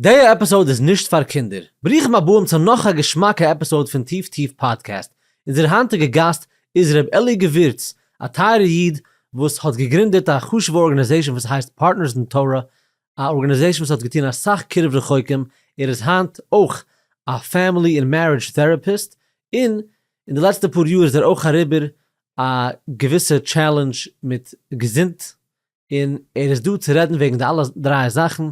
די episode איז נישט פאר קינדער. ברוכים הבאים צו נאך א געשמאקע episode פון טיף טיף פאדקעסט. אונזער היינטיגע גאסט איז ר' אלי געווירץ, א טייערע איד וואס האט געגרינדעט א חשובע organization וואס הייסט Partners in Torah, א organization וואס האט געטון אסאך קירוב רחוקים, ער איז היינט אויך א family און marriage therapist, און אין די לעצטע פאר יאר איז ער אויך אריבער א געוויסע challenge מיט געזונט, און ער איז דא צו רעדן וועגן די אלע דריי זאכן,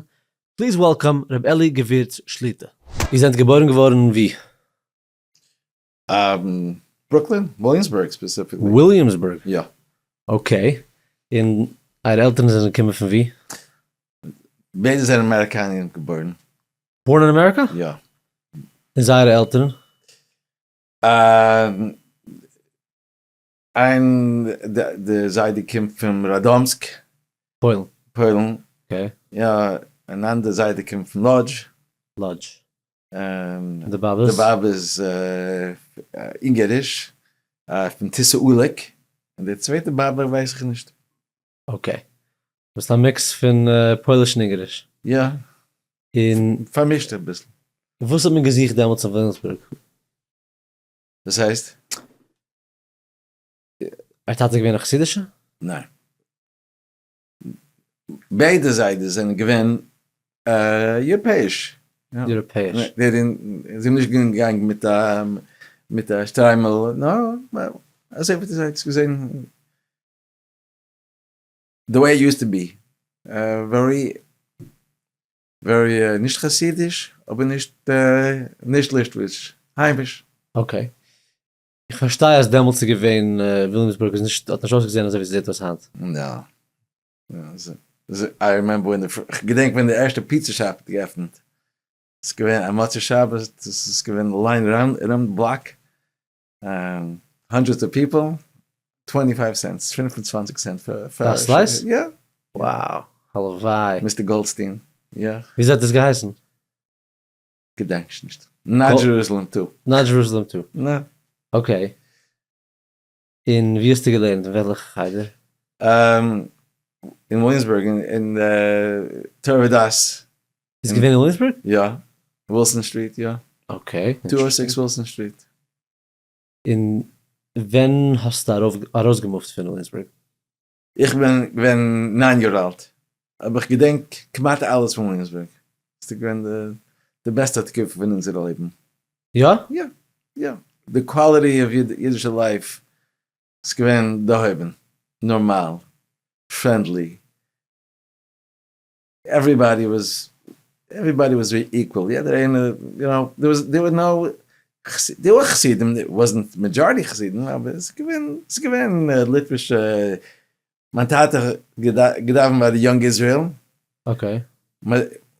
please welcome ר' אלי געווירץ שליט"א. איר זענט געבוירן געווארן ווי? ברוקלין, וויליאמסבורג specifically. וויליאמסבורג? יא. Okay, און אייערע עלטערן זענען געקומען פון ווי? ביידע זענען אמעריקאנער געבוירן. Born in America? יא. און זייערע עלטערן? איין די זיידע קומט פון ראדאמסק. פוילן. פוילן. Okay. יא, אן אנדער זיידע קומט פון לאדזש. לאדזש. און די באבעס? די באבע איז אונגאריש, פון טיסא-אולעק, און די צווייטע באבע ווייס איך נישט. Okay. ביסט א mix פון פויליש און אונגאריש. יא. און. פארמישט אביסל. וואס האט מען געזוכט דעמאלטס אין וויליאמסבורג? דאס הייסט? אייער טאטע איז געווען א חסידישע? ניין. ביידע זיידעס זענען געווען יוראפעיש. יוראפעיש. זיי זענען נישט געגאנגען מיט א מיט א שטריימל, נאר אזוי ווי דו האסט געזען the way it used to be, very very נישט חסידיש אבער נישט נישט ליטוויש, היימיש. Okay. איך פארשטיי אז דעמאלטס איז געווען וויליאמסבורג איז נישט האט נישט אויסגעזען אזוי ווי ס'זעט אויס היינט. יא. I remember ווען די כ'געדענק ווען די ערשטע pizza shop האט געעפנט. ס'איז געווען א מוצאי שבת, ס'איז געווען line ארום די בלאק, hundreds of people, 25 cents, 25 סענט פאר א slice? יא. Wow, הלוואי. Mister Goldstein, יא. וויאזוי האט עס געהייסן? געדענק איך נישט. Not Jerusalem 2. Not Jerusalem 2. נע. Okay. און ווי האסטו געלערנט? אין וועלכע חדר? אין וויליאמסבורג, אין תורה ודעת. איז געווען אין וויליאמסבורג? יא. Wilson Street, יא. Okay. 206 Wilson Street. און ווען האסטו ארויסגעמופט פון וויליאמסבורג? איך בין געווען 9 יאר אלט, אבער איך געדענק כמעט אלעס פון וויליאמסבורג. ס'איז געווען די בעסטע תקופה פון אונזערע לעבן. יא? יא, יא. די quality of אידישע life איז געווען דערהויבן, נארמאל, friendly, everybody was everybody was equal, יעדער איינער, you know, there was there were no, there were חסידים, it wasn't majority חסידים, אבער עס איז געווען, עס איז געווען ליטווישע, מיין טאטע האט געדאווענט ביי די Young Israel, Okay.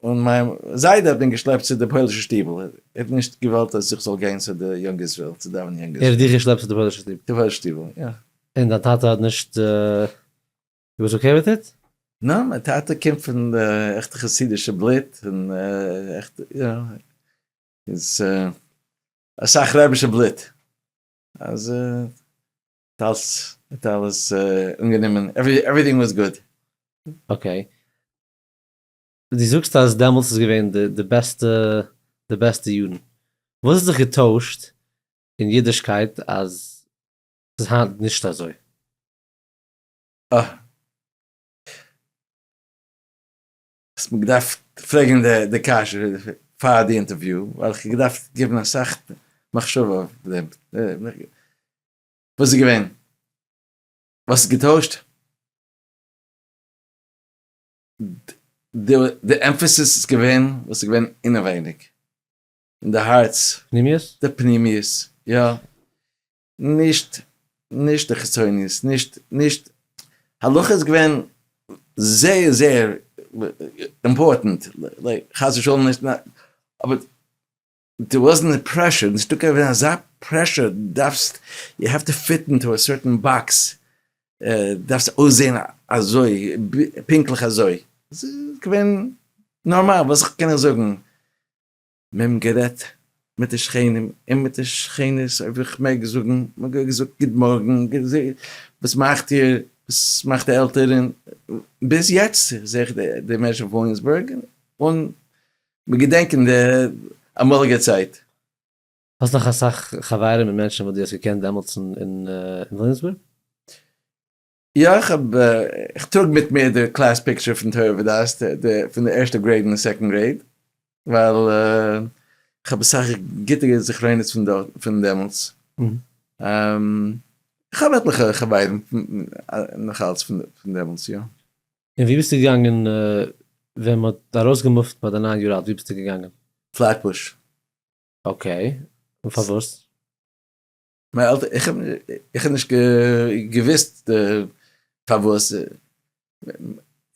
און מיין זיידע האט מיר געשלעפט צו די פוילישע שטיבל, ער האט נישט געוואלט אז איך זאל גיין צו די Young Israel, צו דאווענען Young Israel. ער האט דיך געשלעפט צו די פוילישע שטיבל? די פוילישע שטיבל, יא. און דיין טאטע האט נישט, he was okay with it? ניין, מיין טאטע קומט פון די עכטע חסידישע בלוט, און עכט, יא, איז אסאך רעבישע בלוט, אז האט אלס, האט אלעס אנגענומען, everything was good. Okay. דו זאגסט אז דעמאלטס איז געווען די בעסטע, די בעסטע יארן. וואס האט זיך געטוישט אין אידישקייט אז ס'איז היינט נישט אזוי? אה. האסט מיר געדארפט פרעגן די קשיא פאר די אינטערוויו, ווייל איך האב געדארפט געבן אסאך מחשבה אויף דעם. וואס איז געווען? וואס איז געטוישט? די emphasis איז געווען וואס איז געווען אינעווייניג, אין די הארץ. פנימיות? די פנימיות, יא. נישט נישט די חיצוניות, נישט נישט הלכה איז געווען זייער זייער important, like חס ושלום נישט אבער there wasn't a pressure, נישטא געווען אזא pressure, דארפסט you have to fit into a certain box, דארפסט אויסזען אזוי, פונקטליך אזוי, ס'איז געווען נארמאל, וואס קען איך זאגן, מיר האבן גערעדט מיט די שכנים און מיט די שכנות, אויב איך מעג זאגן, מ'האט געזאגט גוט מארגן, וואס מאכט איר, וואס מאכט די עלטערן, ביז יעצט זעה איך די מענטשן פון וויליאמסבורג און. מיר געדענקען די אמאליגע צייט. האסט נאך אסאך חברים און מענטשן וואס דו האסט געקענט דעמאלטס אין וויליאמסבורג? יא, איך האב, איך טראג מיט מיר די class picture פון תורה ודעת, פון די ערשטע grade און די second grade, ווייל איך האב אסאך גוטע זכרונות פון דארט, פון דעמאלטס. איך האב עטליכע חברים נאך אלץ פון דעמאלטס, יא. און ווי ביסטו געגאנגען ווען מ'האט ארויסגעמופט ביי די ניין יאר אלט, ווי ביסטו געגאנגען? פלעטבוש. okay, און פארוואס? מיין עלטערן, איך האב איך האב נישט געוויסט פארוואס,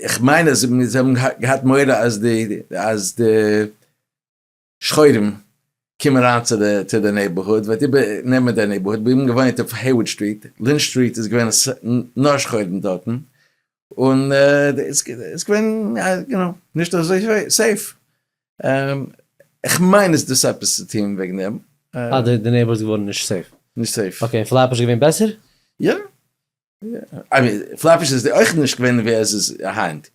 איך מיין אז זיי האבן געהאט מורא אז די אז די שחורים קומען אריין צו די צו די neighborhood וועט איבער נעמען די neighborhood, מיר האבן געוואוינט אויף Hayward Street, Lynch Street איז געווען נאר שחורים דארטן, און איז געווען יו נאו נישט אזוי safe, איך מיין אז דאס האט עפעס צו טוהן וועגן דעם. אה די neighbor איז געווארן נישט safe. נישט safe. okay, און פלעטבוש איז געווען בעסער? יא. I mean, פלעטבוש איז אויך נישט געווען ווי עס איז היינט.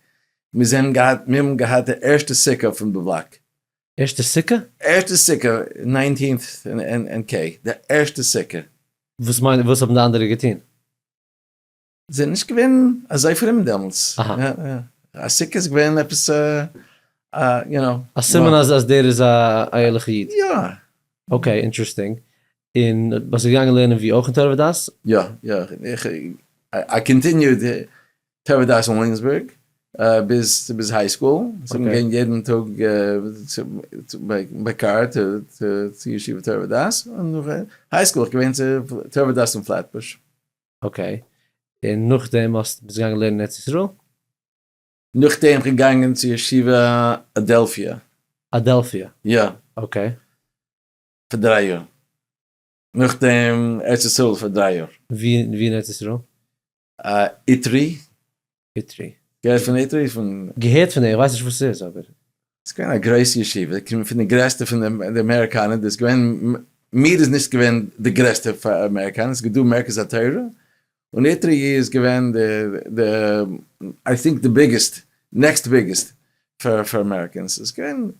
מיר זענען געהאט, מיר האבן געהאט די ערשטע סוכה פון די בלאק. ערשטע סוכה? ערשטע סוכה, nineteenth and K, די ערשטע סוכה. וואס מיינט, וואס האבן די אנדערע געטון? זיי זענען נישט געווען אזוי פרום דעמאלטס. א סוכה איז געווען עפעס א, יו נאו. א סימן אז אז דער איז א ערליכע איד. יא. okay, interesting. און ביסט געגאנגען לערנען ווי אויך אין תורה ודעת? יא, יא. איך, I continued תורה ודעת אין וויליאמסבורג ביז ביז high school. ס'איז געווען יעדן טאג ביי קאר צו ישיבה תורה ודעת. און נאך high school איך געווען צו תורה ודעת אין פלעטבוש. okay, און נאכדעם האסט ביסט געגאנגען לערנען אין ארץ ישראל? נאכדעם איך געגאנגען צו ישיבה אדעלפיא. אדעלפיא? יא. okay. פאר דריי יאר. נאכדעם ארץ ישראל פאר דריי יאר. ווי ווי אין ארץ ישראל? איטרי. איטרי. געהערט פון איטרי? פון. געהערט פון דעם, איך ווייס נישט וואס ס'איז אבער. ס'איז געווען א גרויסע ישיבה, פון די גרעסטע פון די אמעריקאנער, דאס געווען, מיר איז נישט געווען די גרעסטע פאר אמעריקאנער, ס'איז געדא מרכז התורה, און איטרי איז געווען די, די, I think די biggest, next biggest פאר פאר Americans, ס'איז געווען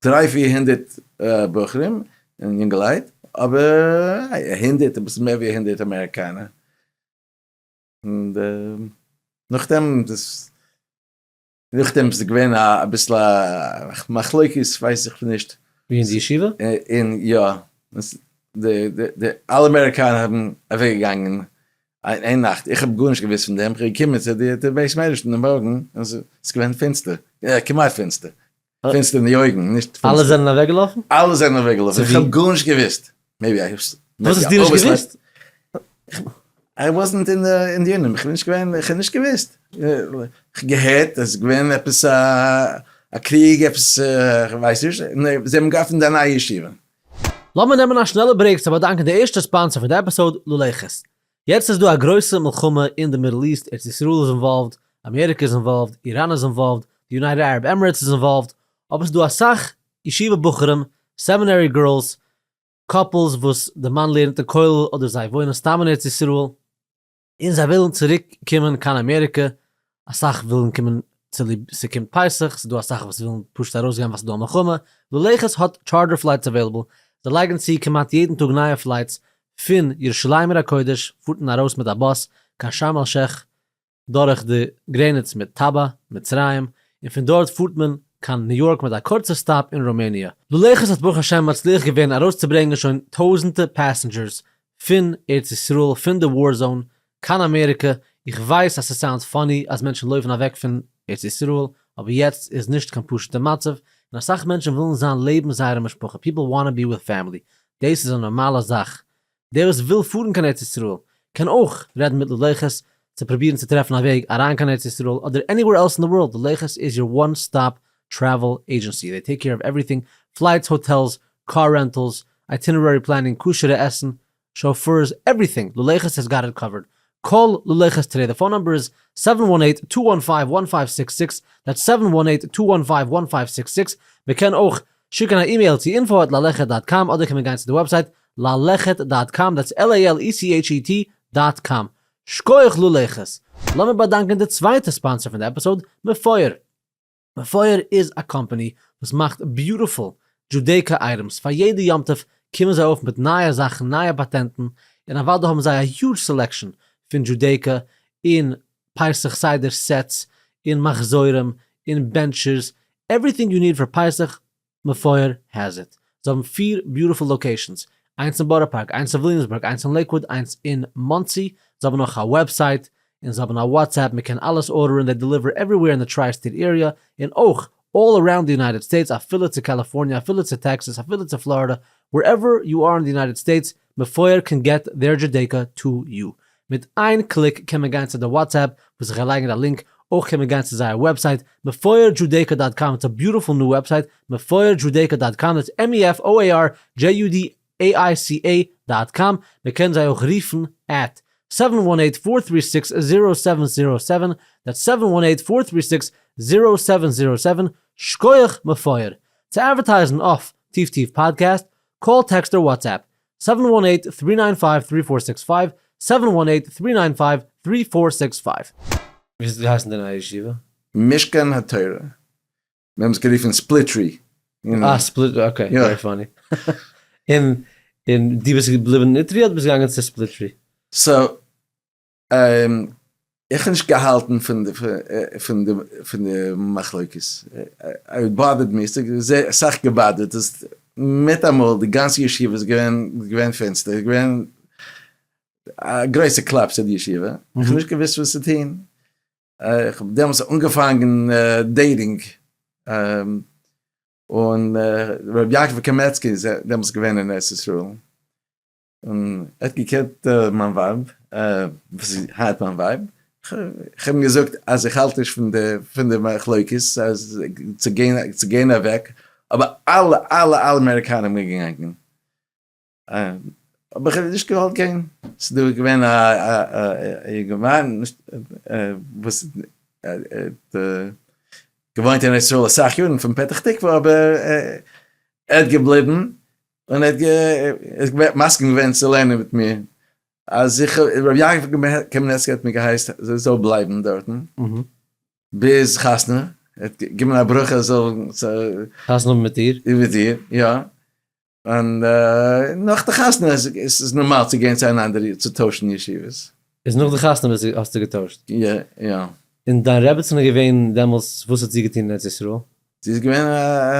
דריי פיר הונדערט בחורים און יונגעלייט, אבער הונדערט, אביסל מער ווי הונדערט אמעריקאנער, און נאכדעם דאס. נאכדעם איז געווען אביסל א מחלוקת ווייס איך נישט. ווי אין די ישיבה? אין יא, די די אלע אמעריקאנער האבן אוועק געגאנגען איין נאכט, איך האב גארנישט געוואוסט פון דעם, איך בין געקומען צו די בית מדרש אין די מארגן און ס'איז געווען פינסטער, כמעט פינסטער, פינסטער אין די אויגן, נישט פינסטער. אלע זענען אוועק געלאפן? אלע זענען אוועק געלאפן, איך האב גארנישט געוואוסט. maybe I וואס האסטו נישט געוואוסט? I wasn't אין די ענינים, איך בין נישט געווען, איך האב נישט געוואוסט. איך האב געהערט אז ס'איז געווען עפעס א קריג, עפעס איך ווייס נישט, זיי האבן געעפנט א נייע ישיבה. לאמיר נעמען א שנעלע break צו באדאנקען די ערשטע sponsor פון די episode, ללכת. יעצט איז דא א גרויסע מלחמה אין די Middle East, ארץ ישראל איז involved, אמעריקע איז involved, איראן איז involved, די United Arab Emirates איז involved, אבער ס'איז דא אסאך ישיבה בחורים, seminary girls, couples וואס די מאן לערנט אין כולל אדער זיי וואוינען סתם אין ארץ ישראל און זיי ווילן צוריק קומען קיין אמעריקע, אסאך ווילן קומען צוליב ס'קומט פסח, ס'דא אסאך וואס ווילן פשוט ארויסגיין ווייל ס'דא א מלחמה, ללכת האט charter flights available, זיי לייגן צו כמעט יעדן טאג נייע flights פון ירושלים עיר הקודש פארט מען ארויס מיט א באס קיין שארם אל שעך דורך די גרעניץ מיט טאבא, מצרים, און פון דארט פארט מען קיין ניו יארק מיט א קורצע stop אין ראמעניע. ללכת האט ברוך השם מצליח געווען ארויסצוברענגען שוין טויזענטע passengers פון ארץ ישראל פון די war zone קיין אמעריקע, איך ווייס אז ס' sound funny אז מענטשן לויפן אוועק פון ארץ ישראל, אבער יעצט איז נישט קיין פשוטע מצב, און אסאך מענטשן ווילן זיין לעבן זייערע משפחה, people wanna be with family, דאס איז א נארמאלע זאך, דער וואס וויל פארן קיין ארץ ישראל קען אויך רעדן מיט ללכת צו פרובירן צו טרעפן א וועג אריין קיין ארץ ישראל אדער anywhere else in the world, ללכת איז your one stop travel agency, they take care of everything, flights, hotels, car rentals, itinerary planning, כשר'ע עסן, chauffeurs, everything, ללכת has got it covered, call ללכת today, די phone number איז seven one eight two one five one five six six, that's seven one eight two one five one five six six, מען קען אויך שיקן א אימעיל צו info at ללכת dot com אדער קען מען גיין צו די website ללכת dot com that's L-A-L-E-C-H-E-T dot com. שקויעך ללכת! לאמיר באדאנקען די צווייטע sponsor פון די episode, מפואר! מפואר איז א קאמפאני וואס מאכט beautiful Judaica items, פאר יעדע יום טוב קומען זיי אויף מיט נייע זאכן נייע פאטענטן, און אוודאי האבן זיי א huge selection פון Judaica און פסח סדר sets און מחזורים און בענטשערס, everything you need for פסח מפואר has it. זיי האבן פיר beautiful locations, איינס אין בארא פארק, איינס אין וויליאמסבורג, איינס אין לעיקוואוד, איינס אין מאנסי, זיי האבן אויך א website, און זיי האבן א WhatsApp, מען קען אלעס ארדערן, they deliver everywhere אין די tri state area, און אויך all around די United States, אפילו צו קאליפארניע, אפילו צו טעקסעס, אפילו צו פלארידע, wherever you are אין די United States, מפואר can get their Judaica to you. מיט איין קליק קען מען גיין צו די WhatsApp, וואס איך גיי לייגן א link, אויך קען מען גיין צו זייער website, מפואר Judaica dot com, it's a beautiful new website, מפואר Judaica dot com, that's M-E-F-O-A-R-J-U-D-A-I-C-A dot com, מען קען זיי אויך רופן at seven one eight four three six zero seven zero seven, that's seven one eight four three six zero seven zero seven, שקויעך מפואר. צו אדווערטייזן אויף טיף טיף podcast, call text or WhatsApp, seven one eight three nine five three four six five, seven one eight three nine five three four six five. ווי האט געהייסן די נייע ישיבה? משכן התורה. מיר האבן עס גערופן ספליטרי. אה ספליט okay, very funny. און און דו ביסט געבליבן אין איטרי אדער ביסט געגאנגען צו ספליטרי? so איך האב נישט געהאלטן פון די פון די פון די מחלוקת, it bothered me, ס'האט אסאך געבאדערט, עס מיטאמאל די גאנצע ישיבה איז געווען געווען פינסטער, איז געווען א גרויסע קלאפ צו די ישיבה, איך האב נישט געוואוסט וואס צו טון, איך האב דעמאלטס אנגעפאנגען dating, און ר' יעקב קאמעצקי איז דעמאלטס געווען אין ארץ ישראל, און ער האט געקענט מיין ווייב, וואס איז היינט מיין ווייב, איך האב אים געזאגט אז איך האלט נישט פון די פון די מחלוקת אז צו גיין צו גיין אוועק, אבער אלע אלע אלע אמעריקאנער האבן געגאנגען, אבער איך האב נישט געוואלט גיין, ס'איז דא געווען א א יונגערמאן וואס האט געוואוינט אין ארץ ישראל אסאך יארן פון פתח תקוה אבער ער האט געבליבן, און ער האט מסכים געווען צו לערנען מיט מיר, אז איך, רבי יעקב קאמינעצקי האט מיר געהייסט אז איך זאל בלייבן דארטן ביז חתונה, ער האט געגעבן א ברכה איך זאל חתונה האבן מיט איר? מיט איר, יא, און נאך די חתונה איז נארמאל צו גיין צו אן אנדערע, צו טוישן ישיבות. איז נאך די חתונה האסטו געטוישט? יא, יא. און דיין רעבעצין איז געווען דעמאלס, וואס האט זי געטון אין ארץ ישראל? זי איז געווען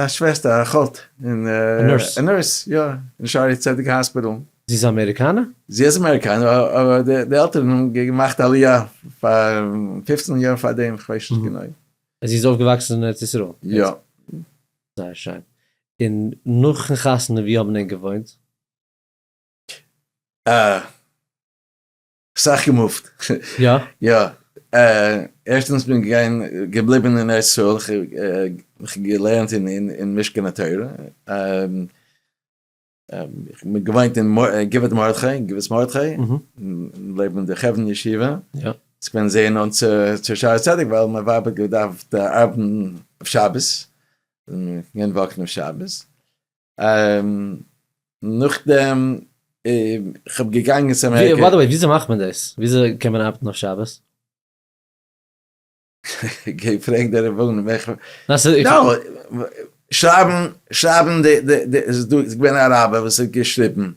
א שוועסטער, א אחות, אין א nurse. א nurse, יא, אין שערי צדק hospital. זי איז אמעריקאנער? זי איז אמעריקאנער, אבער די עלטערן האבן געמאכט עליה פאר פופצן יאר פאר דעם, כ'ווייס נישט גענוי. זי איז אויפגעוואקסן אין ארץ ישראל? יא. זייער שיין. און נאכן חתונה ווי האבן ענק געוואוינט? אסאך געמופט. יא? יא. ערשטענס בין איך געגאנגען, געבליבן אין ארץ ישראל, איך האב געלערנט אין משכן התורה, איך בין געוואוינט אין גבעת מרדכי, גבעת מרדכי, לעבן די חברון ישיבה, ס'איז געווען זייער נאנט צו שערי צדק, ווייל מיין ווייב האט געדארפט ארבעטן אויף שבת, און געווען וואקן אויף שבת. נאכדעם איך האב געגאנגען צו אמעריקע. by the way וויאזוי מאכט מען דאס? וויאזוי קען מען ארבעטן אויף שבת? גיי פרעג די רבנים איך no שרייבן שרייבן די די די איז דא איז געווען א רבי וואס האט געשריבן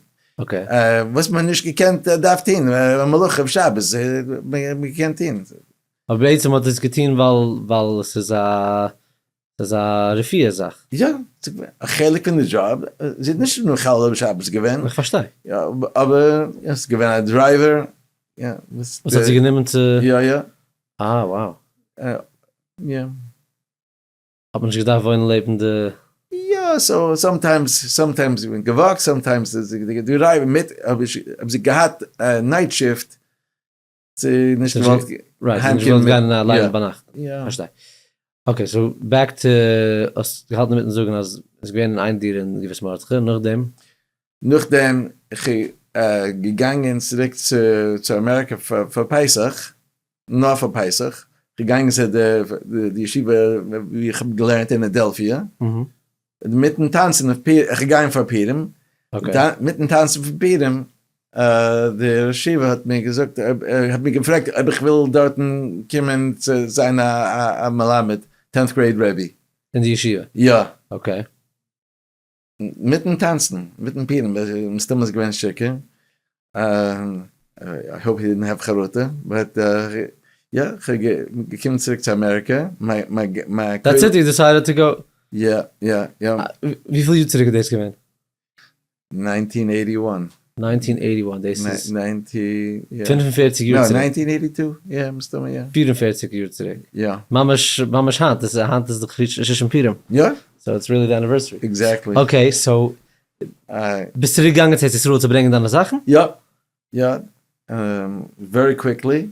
וואס מען נישט געקענט דארף טוהן מלאכה אויף שבת מען געקענט טוהן. אבער בעצם האט ער עס געטוהן ווייל ווייל עס איז א ס'איז א רפואה זאך. יא, א חלק פון די דזשאב, זי האט נישט מחלל שבת געווען. איך פארשטיי. יא, אבער עס איז געווען א driver. יא, וואס האט זי גענומען צו. יא יא. אה wow. יא. האט מען נישט געדארפט וואוינען לעבן די. יא, so sometimes, sometimes איז מען געוואקט, sometimes איז די driver מיט, האב זי געהאט night shift. צו נישט געוואלט right, נישט געוואלט גיין אליין ביינאכט. פארשטיי. okay, so back to, האסט געהאלטן אינמיטן זאגן אז עס איז געווען אין איין דירה אין גבעת מרדכי, נאכדעם? נאכדעם איך געגאנגען צוריק צו אמעריקע פאר פסח, נאר פאר פסח, געגאנגען צו די ישיבה ווי איך האב געלערנט אין אדעלפיע, מיטן טאנצן אויף פורים, איך גיי פאר פורים, מיטן טאנצן פון פורים, די ראש ישיבה האט מיר געזאגט, ער האט מיר געפרעגט אויב איך וויל דארטן קומען צו זיין א מלמד. Tenth grade רבי. אין די ישיבה? יא. Okay. מיטן טאנצן, מיטן פירן, מסתמא איז געווען שיכור, I hope he didn't have חרטה, but יא, כ'האב געקומען צוריק צו אמעריקע, מיין. That's it, you decided to go? יא, יא, יא. וויפיל יאר צוריק איז דאס געווען? 1981. 1981, דאס איז 45 יאר צוריק. 1982, יא, מסתמא יא. 44 יאר צוריק. יא. ממש, ממש היינט, דאס איז היינט איז דאך שושן פורים. יא. So it's really the anniversary. Exactly. Okay, so ביסט צוריק געגאנגען צו ארץ ישראל צו ברענגען דיינע זאכן? יא, יא, very quickly.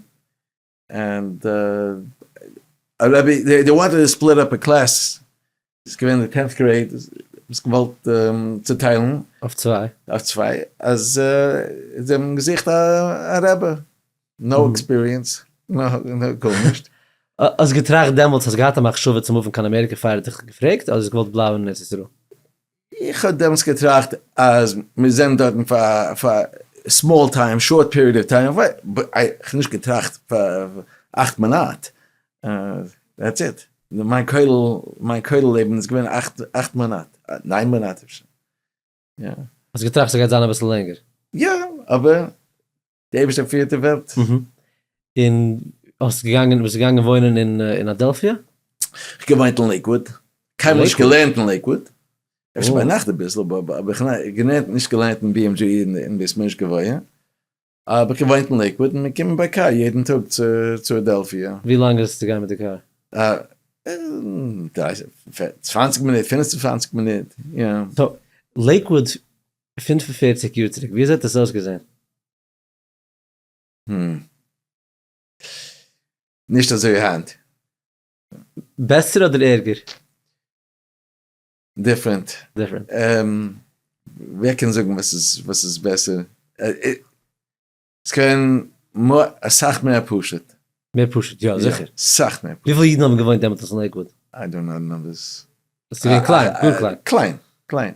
And א רבי, they wanted to split up a class, ס'איז געווען די tenth grade, מ'האט געוואלט צוטיילן. אויף צוויי. אויף צוויי, אז זיי האבן געזוכט א רבי, no experience, גארנישט. האסט געטראכט דעמאלטס, האסט געהאט א מחשבה צו move ן קיין אמעריקע פאר ער האט דיך געפרעגט, אדער האסט געוואלט בלייבן אין ארץ ישראל? איך האב דעמאלטס געטראכט אז מיר זענען דארטן פאר פאר small time, short period of time, איך האב נישט געטראכט פאר אכט מאנאט, that's it, מיין כולל מיין כולל לעבן איז געווען אכט מאנאט, ניין מאנאט אפשר, יא. האסט געטראכט ס'גייט זיין אביסל לענגער? יא, אבער די אייבערשטער פירט די וועלט. און האסט געגאנגען, ביסט געגאנגען וואוינען אין אין אדעלפיא? איך געוואוינט אין לעיקוואוד, קיינמאל נישט געלערנט אין לעיקוואוד, אפשר ביינאכט אביסל, אבער איך האב נישט געלערנט אין BMG אין בית מדרש גבוה, אבער איך געוואוינט אין לעיקוואוד און מיר קומען ביי קאר יעדן טאג צו אדעלפיא. ווי לאנג איז עס צו גיין מיט די קאר? צוואנציג מינוט, פינף און צוואנציג מינוט, יא. So, לעיקוואוד 45 יאר צוריק, ווי אזוי האט עס אויסגעזען? נישט אזוי היינט. בעסער אדער ערגער? Different. Different. ווער קען זאגן וואס איז בעסער? עס קען אסאך מער פשוט. מער פשוט, יא זיכער. אסאך מער פשוט. וויפיל אידן האבן געוואוינט דעמאלטס אין לעיקוואוד? I don't know numbers. עס איז געווען קליין, גאר קליין. קליין, קליין.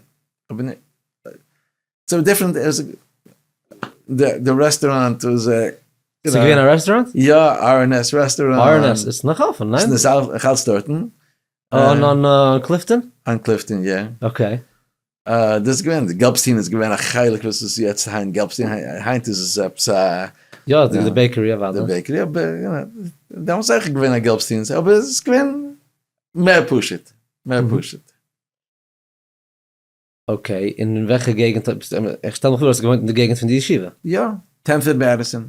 אבער so different די רעסטוראנט איז ס'איז געווען א רעסטוראנט? יא, R&S רעסטוראנט. R&S איז נאך אפען, ניין? ס'איז נאך אלץ דארטן. אן קליפטאן? אן קליפטאן, יא. Okay. דאס איז געווען, געלבסטין איז געווען א חלק וואס איז יעצט היינט געלבסטין, היינט איז עס עפעס א. יא, די bakery אוודאי. די bakery, אבער דעמאלטס איז אויך געווען א געלבסטינס, אבער עס איז געווען מער פשוט, מער פשוט. Okay, און אין וועלכע געגנט, איך שטעל מיך פאר האסט געוואוינט אין די געגנט פון די ישיבה. יא, Tenth און Madison.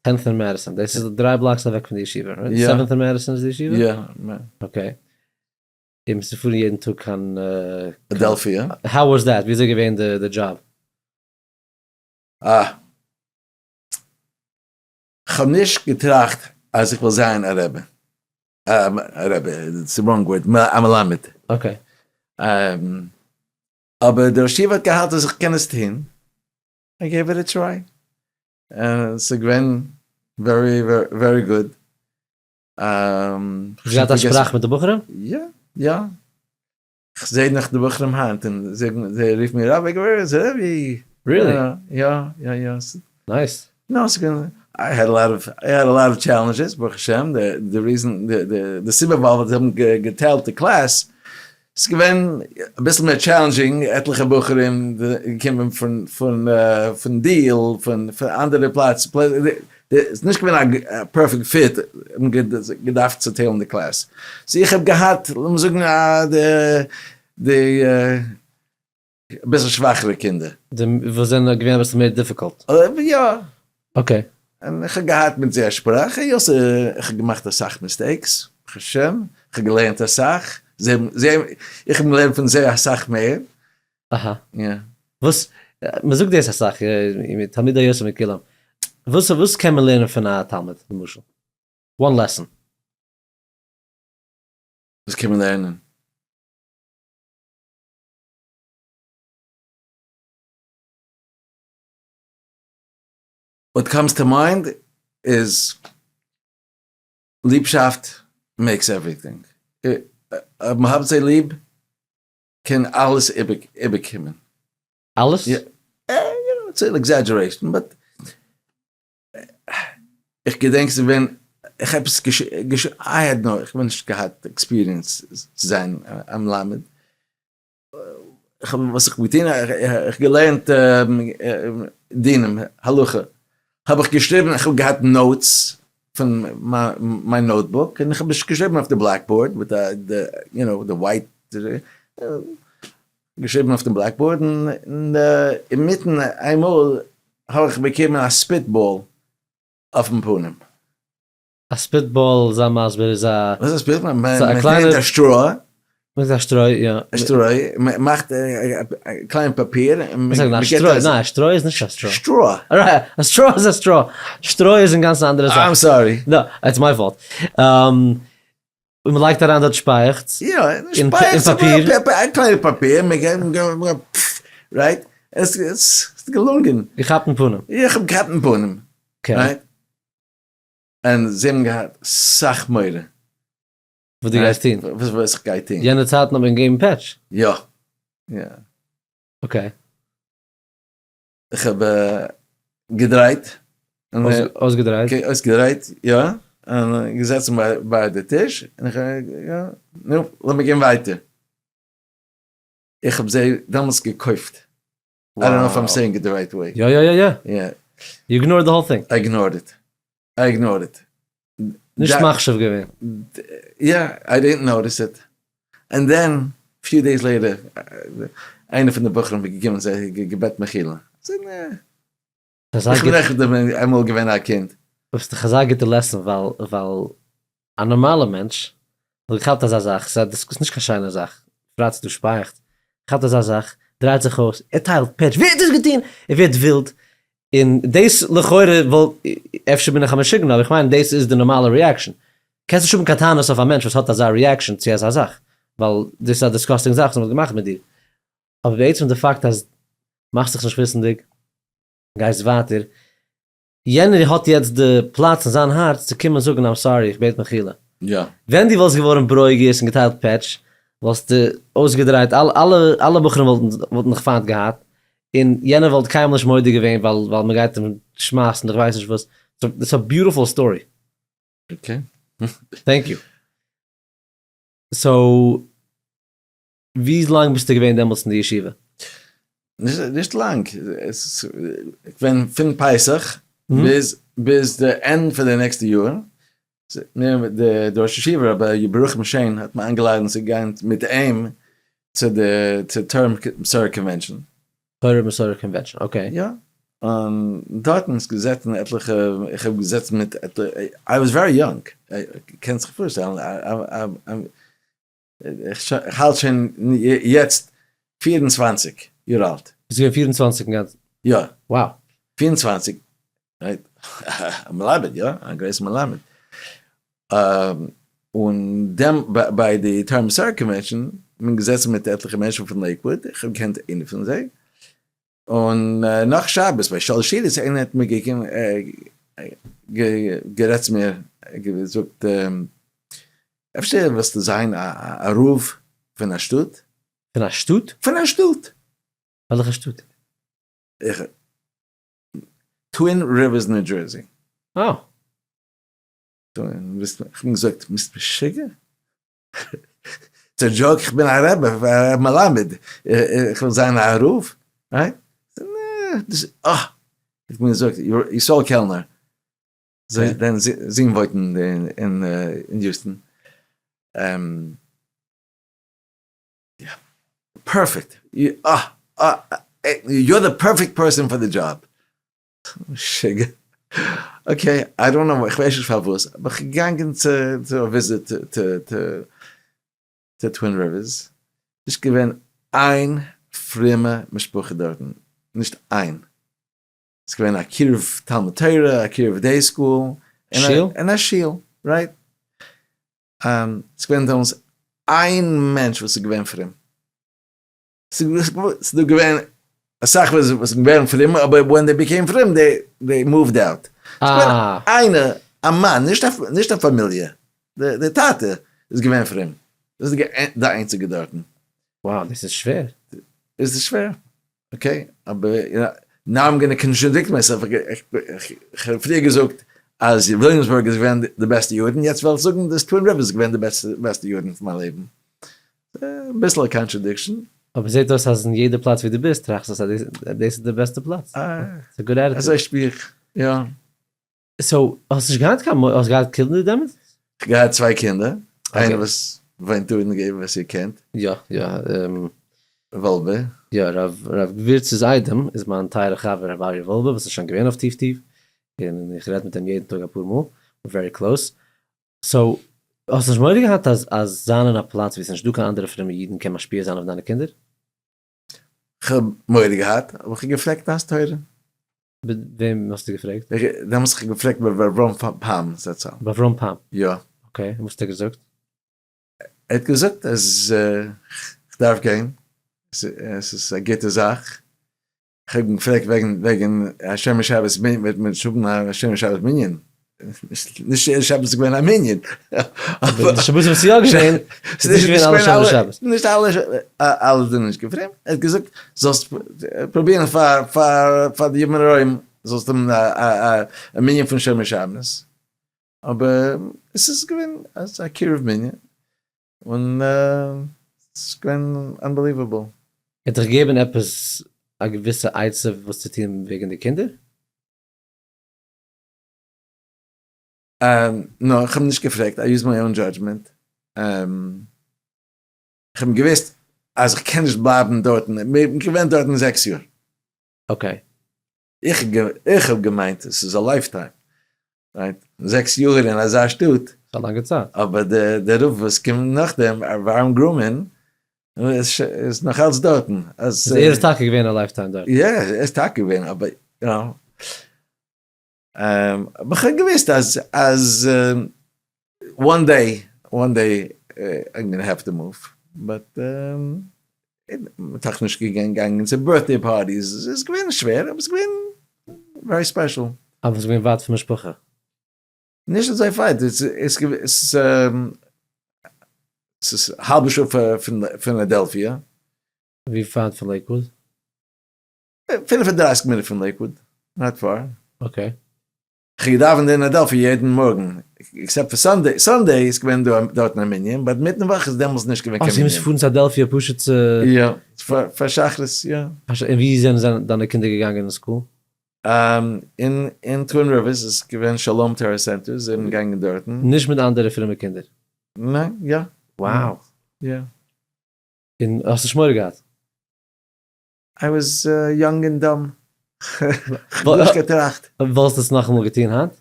Tenth און Madison, דאס איז דריי blocks אוועק פון די ישיבה, right? יא. Seventh און Madison איז די ישיבה? יא. Okay. און ביסט געפארן יעדן טאג קיין. אדעלפיא. How was that? ווי אזוי געווען די דזשאב? אה. כ'האב נישט געטראכט אז איך וויל זיין א רבי. א רבי, it's wrong word, א מלמד. Okay. אבער דער ראש ישיבה האט געהאלטן אז איך קען עס טוהן, I gave it a try. און ס'איז געווען very very good. האסט געהאט א שפראך מיט די בחורים? יא, יא. כ'זעה נאך די בחורים היינט און זיי רופן מיר רבי, רבי. Really? יא, יא, יא. Nice. No, ס'געווען, I had a lot of, I had a lot of challenges, ברוך השם, די reason, די סיבה ווייל זיי האבן געטיילט די class, ס'איז געווען אביסל מער challenging, עטליכע בחורים געקומען פון פון פון דיעל, פון אנדערע פלאץ, ס'איז נישט געווען א perfect fit, האבן געדארפט צוטיילן די class, so איך האב געהאט, לאמיר זאגן די אביסל שוואכערע קינדער. די וואס זענען געווען אביסל מער difficult. יא. Okay. און איך האב געהאט מיט זיי א שפראך, היות איך האב געמאכט אסאך mistakes, ברוך השם, איך האב געלערנט אסאך, זיי זיי, איך האב געלערנט פון זיי אסאך מער. אהא. יא. וואס, מען זאגט דאס אסאך, תלמיד היותר מכולם. וואס וואס קען מען לערנען פון א תלמיד, למשל? One lesson. וואס קען מען לערנען? What comes to mind איז ליבשאפט makes everything. אויב מען האט זיי ליב קען אלעס איבערקומען. אלעס? יא, it's an exaggeration but איך געדענק ס'איז געווען. איך האב עפעס געש I had no, איך האב נישט געהאט experience צו זיין א מלמד, איך האב וואס איך האב געטון, איך געלערנט דינים, הלכה, האב איך געשריבן, איך האב געהאט notes פון מיין notebook, און איך האב עס געשריבן אויף די blackboard מיט די, you know, די white, געשריבן אויף דעם blackboard, און אינמיטן איינמאל האב איך באקומען א spit ball אויפן פנים. א spit ball, זיי מסביר, איז א. וואס איז א spit ball? מען נעמט א שטרוי. מען נעמט א שטרוי, יא. א שטרוי, מען מאכט א קליין פאפיר, און מען געבט א. שטרוי, ניין, שטרוי איז נישט א שטרוי. שטרוי. א שטרוי איז א שטרוי. שטרוי איז אינגאנצן א אנדערע זאך. I'm sorry. No, it's my fault. און מען לייגט אריין דארט שפייעכץ. יא, שפייעכץ אין פאפיר. א קליינע פאפיר, מען געבט, right? עס איז געלונגען. געכאפט אין פנים. איך האב געכאפט אין פנים. Okay. און זיי האבן געהאט סאך מורא. וואס דו גייסט טון. וואס איך גיי טון. יענע צייטן האט מען געגעבן פעטש. יא. יא. Okay. איך האב געדרייט. אויסגעדרייט. אויסגעדרייט, יא. און געזעצן ביי די טיש. און איך יא, נו, לאמיר גיין ווייטער. איך האב זיי דעמאלטס געקויפט. I don't know if I'm saying it the right way. יא יא יא יא. יא. You ignored the whole thing. I ignored it. I ignored it. נישט מחשיב געווען. יא, I didn't notice it. And then, few days later, איינער פון די בחורים איז געקומען זיי געבעט מחילה. זאג נע. איך בין אויך אמאל געווען א קינד. דאס איז דאך אזא גוטע lesson ווייל ווייל א נארמאלע מענטש וואלט געכאפט אזא זאך, ס'איז נישט קיין שיינע זאך, בפרט ס'איז דא שפייעכץ, כאפט אזא זאך, דרייט זיך אויס, ער טיילט פעטש, ווער האט דאס געטון? ער ווערט ווילד, און דאס לכאורה וואלט, אפשר בין איך א משוגענער, אבער איך מיין דאס איז די נארמאלע reaction. קענסט נישט האבן קיין טענות אויף א מענטש וואס האט אזא reaction צו אזא זאך, ווייל דאס איז א disgusting זאך וואס מ'האט געמאכט מיט דיר. אבער בעצם די פאקט אז מאכסט זיך נישט וויסנדיג, גייסט ווייטער, יענער האט יעצט די פלאץ אין זיין הארץ צו קומען זאגן I'm sorry איך בעט מחילה. יא. ווען דו וואלסט געווארן ברוגז און געטיילט פעטש וואלסטו אויסגעדרייט אלע אלע אלע בחורים וואלטן וואלטן דיך פיינט געהאט און יענער וואלט קיינמאל נישט מודה געווען ווייל ווייל מען גייט אים שמייסן איך ווייס נישט וואס. It's a beautiful story. Okay. Thank you. So ווי לאנג ביסטו געווען דעמאלטס אין די ישיבה? נישט לאנג, עס איז געווען פון פסח ביז ביז די end פון די נעקסטע יאר, די ראש ישיבה רבי יברחם שיין האט מיר איינגעלאדענט צו גיין מיט אים צו די תורה ומסורה convention. תורה ומסורה convention, okay. יא, און דארטן איז געזעצן עטליכע, איך האב געזעצן מיט עטליכע, I was very young, קענסט זיך פארשטעלן, איך האלט שוין יעצט 24 יאר אלט. ביסט געווען 24 אינגאנצן? יא. Wow. 24, right? א מלמד, יא, א גרויסע מלמד. און דעם ביי די תורה ומסורה convention, כ'בין געזעצן מיט עטליכע מענטשן פון לעיקוואוד, איך האב געקענט איינער פון זיי, און נאך שבת ביי שלש סעודות איינער האט מיר געקומען גערעדט צו מיר, געזאגט אפשר ווילסטו זיין א רב פון א שטאט? פון א שטאט? פון א שטאט! וועלכע שטאט? איך טווין ריווערס ניו דזשערסי. אה. איך האב געזאגט ביסט משוגע? ס'איז א joke, איך בין א רבי, א מלמד, איך וויל זיין א רב, right? אה! האט מיר געזאגט, ישראל קעלנער, זיין זון וואוינט אין יוסטן, Perfect, אה! אה! You are the perfect person for the job. משוגע. Okay, I don't know, איך ווייס נישט פארוואס, אבער איך געגאנגען צו צו א visit צו טווין ריווערס, נישט געווען איין פרומע משפחה דארטן, נישט איין. ס'איז געווען א קירוב תלמוד תורה, א קירוב day school, און א שול, right? ס'איז געווען דעמאלטס איין מענטש וואס איז געווען פרום. ס'איז דא געווען אסאך וואס זענען געווען פרום, אבער when they became פרום they moved out. איינער, א מאן, נישט א פאמיליע, די טאטע איז געווען פרום. דאס איז די איינציגע דארטן. Wow, דאס איז שווער. דאס איז שווער, okay, אבער now I'm gonna contradict myself, איך האב פריער געזאגט. אז וויליאמסבורג איז געווען די בעסטע יארן, יעצט וועל איך זאגן אז טווין ריווערס איז געווען די בעסטע יארן פון מיין לעבן. אביסל א contradiction. אבער זעט אויס אז אין יעדע פלאץ ווי דו ביסט טראכסטו אז דאס איז די בעסטע פלאץ. ס'איז א good attitude. אזוי שפיר איך, יא. so, האסט נישט געהאט קיין, האסט געהאט קינדער דעמאלטס? כ'האב געהאט צוויי קינדער, איינער וואס וואוינט דא אין די געגנט וואס איר קענט. יא יא. וואלבע. יא, רב געווירצ'ס איידעם איז מיין טייערע חבר הרב אריה וואלבע וואס איז שוין געווען אויף טיף טיף, און איך רעד מיט אים יעדן טאג אפאר מאל, we're very close. so, האסט נישט מורא געהאט אז אז זיין אין א פלאץ ווי עס איז נישט דא קיין אנדערע פרומע אידן קען משפיע זיין אויף דיינע קינדער? כ'האב מורא געהאט, אבער כ'האב געפרעגט דעת תורה. וועם האסטו געפרעגט? דעמאלטס האב איך געפרעגט ביי ר' אברהם פאם זצל. ביי אברהם פאם? יא. okay, און וואס האט ער געזאגט? ער האט געזאגט אז כ'דארף גיין, עס איז א גוטע זאך. כ'האב אים געפרעגט וועגן וועגן א שומר שבת מנין, וועט מען נישט האבן א שומר שבת מנין? נישט יעדע שבת איז געווען א מנין. אבער די שבתים וואס איז יא געווען, איז נישט געווען אלע שומר שבת. נישט אלע, אלע זענען נישט געפרומט. ער האט געזאגט זאלסט פרובירן פאר פאר פאר די ימים נוראים זאלסט האבן א מנין פון שומר שבת. אבער עס איז געווען א קירוב מנין. און ס'איז געווען unbelievable. ער האט דיך געגעבן עפעס א געוויסע עצה וואס צו טון וועגן די קינדער? no, איך האב נישט געפרעגט, I use my own judgment. איך האב געוואוסט אז איך קען נישט בלייבן דארטן, איך בין געווען דארטן זעקס יאר. okay. איך האב געמיינט עס איז א lifetime, right? זעקס יאר אין אזא שטאט. ס'איז א לאנגע צייט. אבער די רב וואס קומט נאכדעם, אברהם גרומען, איז נאך אלץ דארטן. אז ער איז טאקע געווען א lifetime דארט. יא, ער איז טאקע געווען, אבער יו נאו. אבער כ'האב געוואוסט אז אז one day, one day I'm gonna have to move, but מ'טאר נישט געגאנגען צו birthday parties, עס איז געווען שווער אבער עס איז געווען very special. אבער עס איז געווען ווייט פון משפחה? נישט אזוי ווייט, עס איז האלבע שעה פון פילאדעלפיע. ווי ווייט פון לעיקוואוד? 35 מינוט פון לעיקוואוד, not far. okay. כ'האב געדאווענט אין פילאדעלפיע יעדן מארגן, except פאר Sunday, Sunday איז געווען דארטן א מנין, but מיטן וואך איז דעמאלטס נישט געווען קיין מנין. אה, ס'איז פארן צו פילאדעלפיע פשוט צו. יא, פאר שחרית, יא. און ווי זענען דיינע קינדער געגאנגען אין school? אין טווין ריווערס איז געווען שלום תורה center, זיי זענען געגאנגען דארטן. נישט מיט אנדערע פרומע קינדער? ניין, יא. Wow. יא. און האסט נישט מורא געהאט? I was young and dumb. כ'האב נישט געטראכט. וואלסט עס נאכאמאל געטון היינט?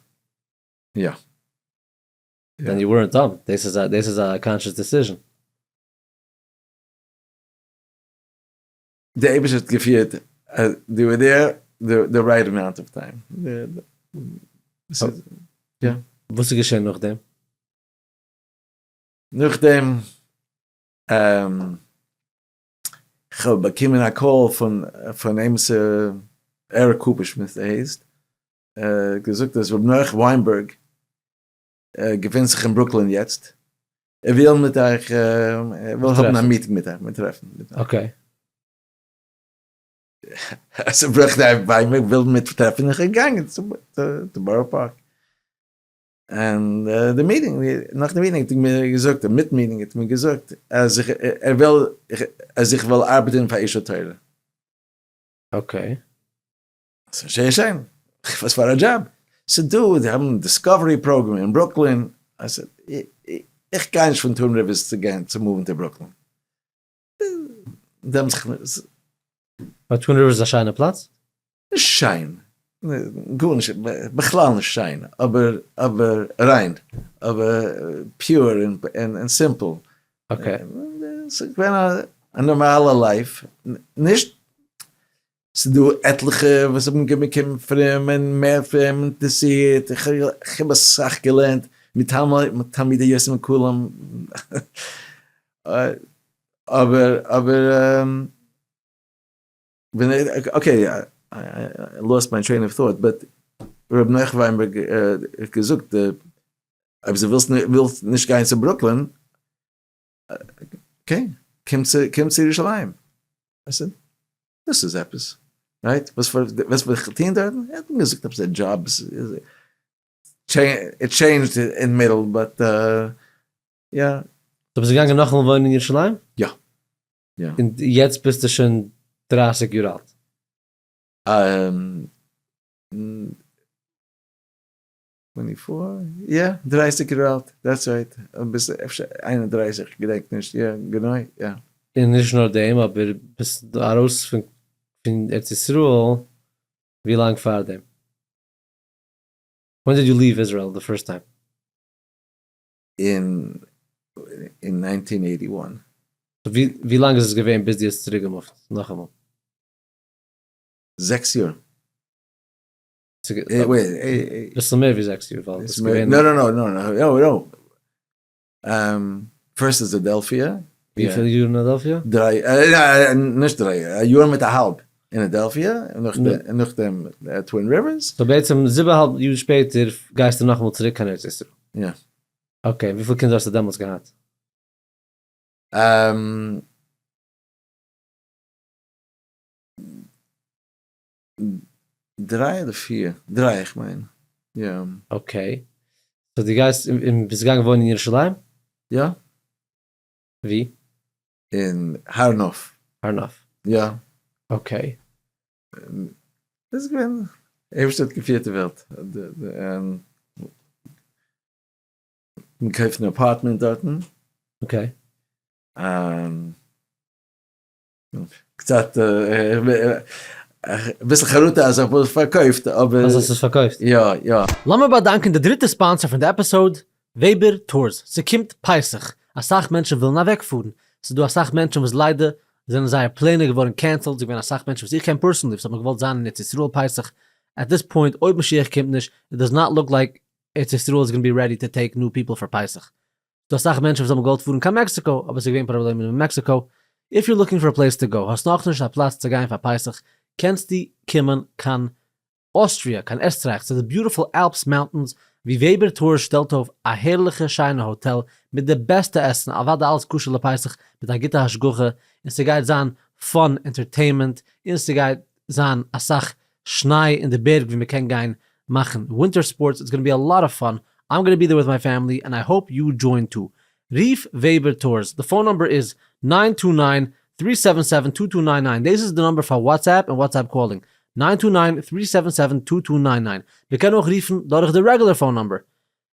יא. Then you weren't dumb. דאס איז א דאס איז א conscious decision. די אייבערשטער האט געפירט אז they were there the right amount of time. יא. וואס איז געשען נאכדעם? נאכדעם כ'האב באקומען א call פון פון עימיצער עריק קופערשמידט ער הייסט, ער האט געזאגט אז ר' נח וויינבערג געפינט זיך אין ברוקלין יעצט, ער וויל מיט אייך, ער וויל האבן א meeting מיט אייך, מיט טרעפן מיט אייך. okay. אז ר' נח וויינבערג וויל מיט טרעפן איך בין געגאנגען צו בארא פארק. און די meeting, נאך די meeting האט ער מיר געזאגט, מיט meeting האט ער מיר געזאגט אז איך, ער וויל אז איך וועל ארבעטען פאר אש התורה. okay. זייער שיין, וואס פאר א דזשאב? ס'דא, זיי האבן Discovery program אין ברוקלין, איך גיי נישט פון טווין ריווערס צו גיין צו move ן צו ברוקלין. ווייל טווין ריווערס איז א שיינע פלאץ? נישט שיין, גארנישט, בכלל נישט שיין, אבער אבער ריין, אבער pure און simple. okay. ס'איז געווען א נארמאלע life, נישט, ס'איז דא עטליכע וואס האבן געבאקומען פרום און מער פרום אינטערעסירט, איך האב אסאך געלערנט מיט תלמידי יוסף מקולם, אבער אבער ווען okay I lost my train of thought but ר' נח וויינבערג האט געזאגט אויב זי ווילסט נישט גיין צו ברוקלין okay קום צו קום צו ירושלים דאס איז עפעס right וואס וועל איך טוהן דארטן ער האט מיר געזאגט עפעס א דזשאב. It changed אין middle but יא. דו ביסט געגאנגען נאכאמאל וואוינען אין ירושלים? יא. יא. און יעצט ביסטו שוין 30 יאר אלט? 24, יא, 30 יאר אלט, that's right, אביסל אפשר 31, כ'געדענק נישט, יא, גענוי, יא. און נישט נאר דעם, אבער ביסט ארויס פון ארץ ישראל ווי לאנג פאר דעם? When did you leave Israel the first time? אין אין 1981. ווי לאנג איז עס געווען ביז דו האסט צוריק געמופט נאכאמאל? 6 יאר. ביסל מער ווי 6 יאר ווייל דאס איז געווען. No no no no no no. First איז אדעלפיע. וויפיל יאר אין אדעלפיע? דריי, נישט דריי, א יאר מיט א האלב אין אדעלפיע, און נאכדעם Twin Rivers. So בעצם זיבן האלב יאר שפעטער גייסטו נאכאמאל צוריק קיין ארץ ישראל? יא. Okay, וויפיל קינדער האסטו דעמאלטס געהאט? דריי אדער פיר, דריי איך מיין, יא. Okay, so דו גייסט און ביסט געגאנגען וואוינען אין ירושלים? יא. ווי? אין הר נוף. הר נוף. יא. Okay. דאס איז געווען, אייבערשטער האט געפירט די וועלט. געקויפט אן apartment דארטן. Okay. קצת, אביסל חרטה אז איך האב עס פארקויפט, אבער. אז האסט עס פארקויפט? יא, יא. לאמיר באדאנקען די דריטע sponsor פון די episode, Weber Tours. ס'קומט פסח, אסאך מענטשן ווילן אוועקפארן, ס'איז דא אסאך מענטשן וואס ליידער זענען זייער פלענער געווארן cancelled, ס'איז געווען אסאך מענטשן וואס איך קען personally וואס האבן געוואלט זיין אין ארץ ישראל פסח, at this point אויב משיח קומט נישט, it does not look like ארץ ישראל איז gonna be ready to take new people פאר פסח. ס'דא אסאך מענטשן וואס האבן געוואלט פארן קיין מעקסיקא, אבער ס'איז געווען פראבלעמען אין מעקסיקא. If you're looking for a place to go, האסט נאכנישט א פלאץ צו גיין פאר פסח, קענסטו קומען קיין אוסטריע, קיין עסטרייך, צו די beautiful Alps mountains, ווי Weber Tours שטעלט אויף א הערליכע שיינע האטעל מיט די בעסטע עסן, אוודאי אלעס כשר לפסח, מיט א גוטע השגחה, און ס'גייט זיין fun entertainment, און ס'גייט זיין אסאך שניי אין די בערג ווי מ'קען גיין מאכן winter sports, it's gonna be a lot of fun, I'm gonna be there with my family and I hope you join too. רוף Weber Tours, די phone number איז 929 377 2299, דאס איז די number פאר WhatsApp און WhatsApp calling, 929 377 2299, מ'קען אויך רופן דורך די regular phone number,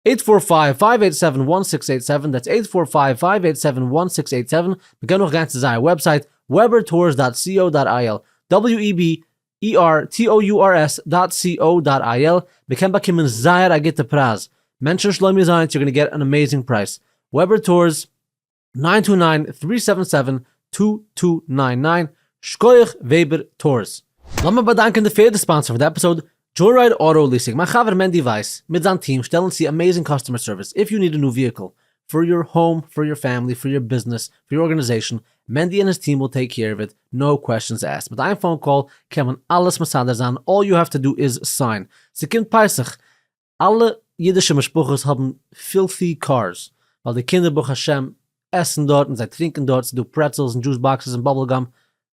eight four five five eight seven one six eight seven, that's eight four five five eight seven one six eight seven, מ'קען אויך גיין צו זייער website webertours dot co dot il, W E B E R T O U R S dot co dot il, מ'קען באקומען זייער א גוטע פרייז, mention שלומי זיינס you're gonna get an amazing price, Weber Tours nine two nine three seven seven two two nine nine, שקויעך Weber Tours. לאמיר באדאנקען די פערדע sponsor פון די episode, Joyride Auto Leasing, מיין חבר מענדי ווייס מיט זיין טיעם שטעלן צו amazing customer service, if you need a new vehicle, for your home, for your family, for your business, for your organization, מענדי and his team will take care of it, no questions asked, מיט איין phone call קען מען אלעס מסדר זיין, all you have to do is sign, ס'קומט פסח, אלע אידישע משפחות האבן filthy cars, ווייל די קינדער ברוך השם עסן דארט און זיי טרינקען דארט, ס'דא pretzels און juice boxes און bubble gum,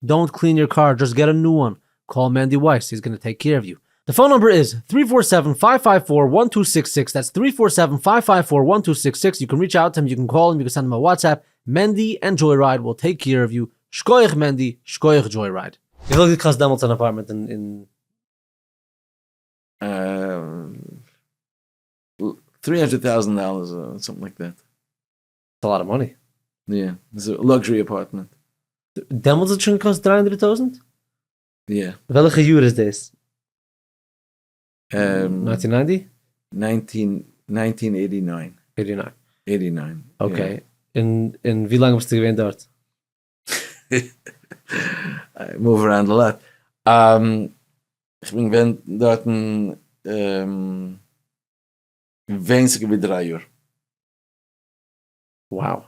don't clean your car, just get a new one, call מענדי ווייס, he's gonna take care of you. די phone number איז, three four seven five five four one two six six, that's three four seven five five four one two six six, you can reach out to him, you can call him, you can send him a WhatsApp, מענדי and Joyride will take care of you, שקויעך מענדי, שקויעך Joyride. וויפיל האט געקאסט דעמאלטס אן apartment אין. 300 thousand dollars something like that. It's a lot of money. יא, ס'איז א luxury apartment. דעמאלטס האט שוין געקאסט 300 טויזענט? יא. וועלכע יאר איז דאס? 1990? 1989. 89. Okay. און ווי לאנג ביסטו געווען דארט? I move around a lot. איך בין געווען דארטן ווייניגער ווי דריי יאר. Wow.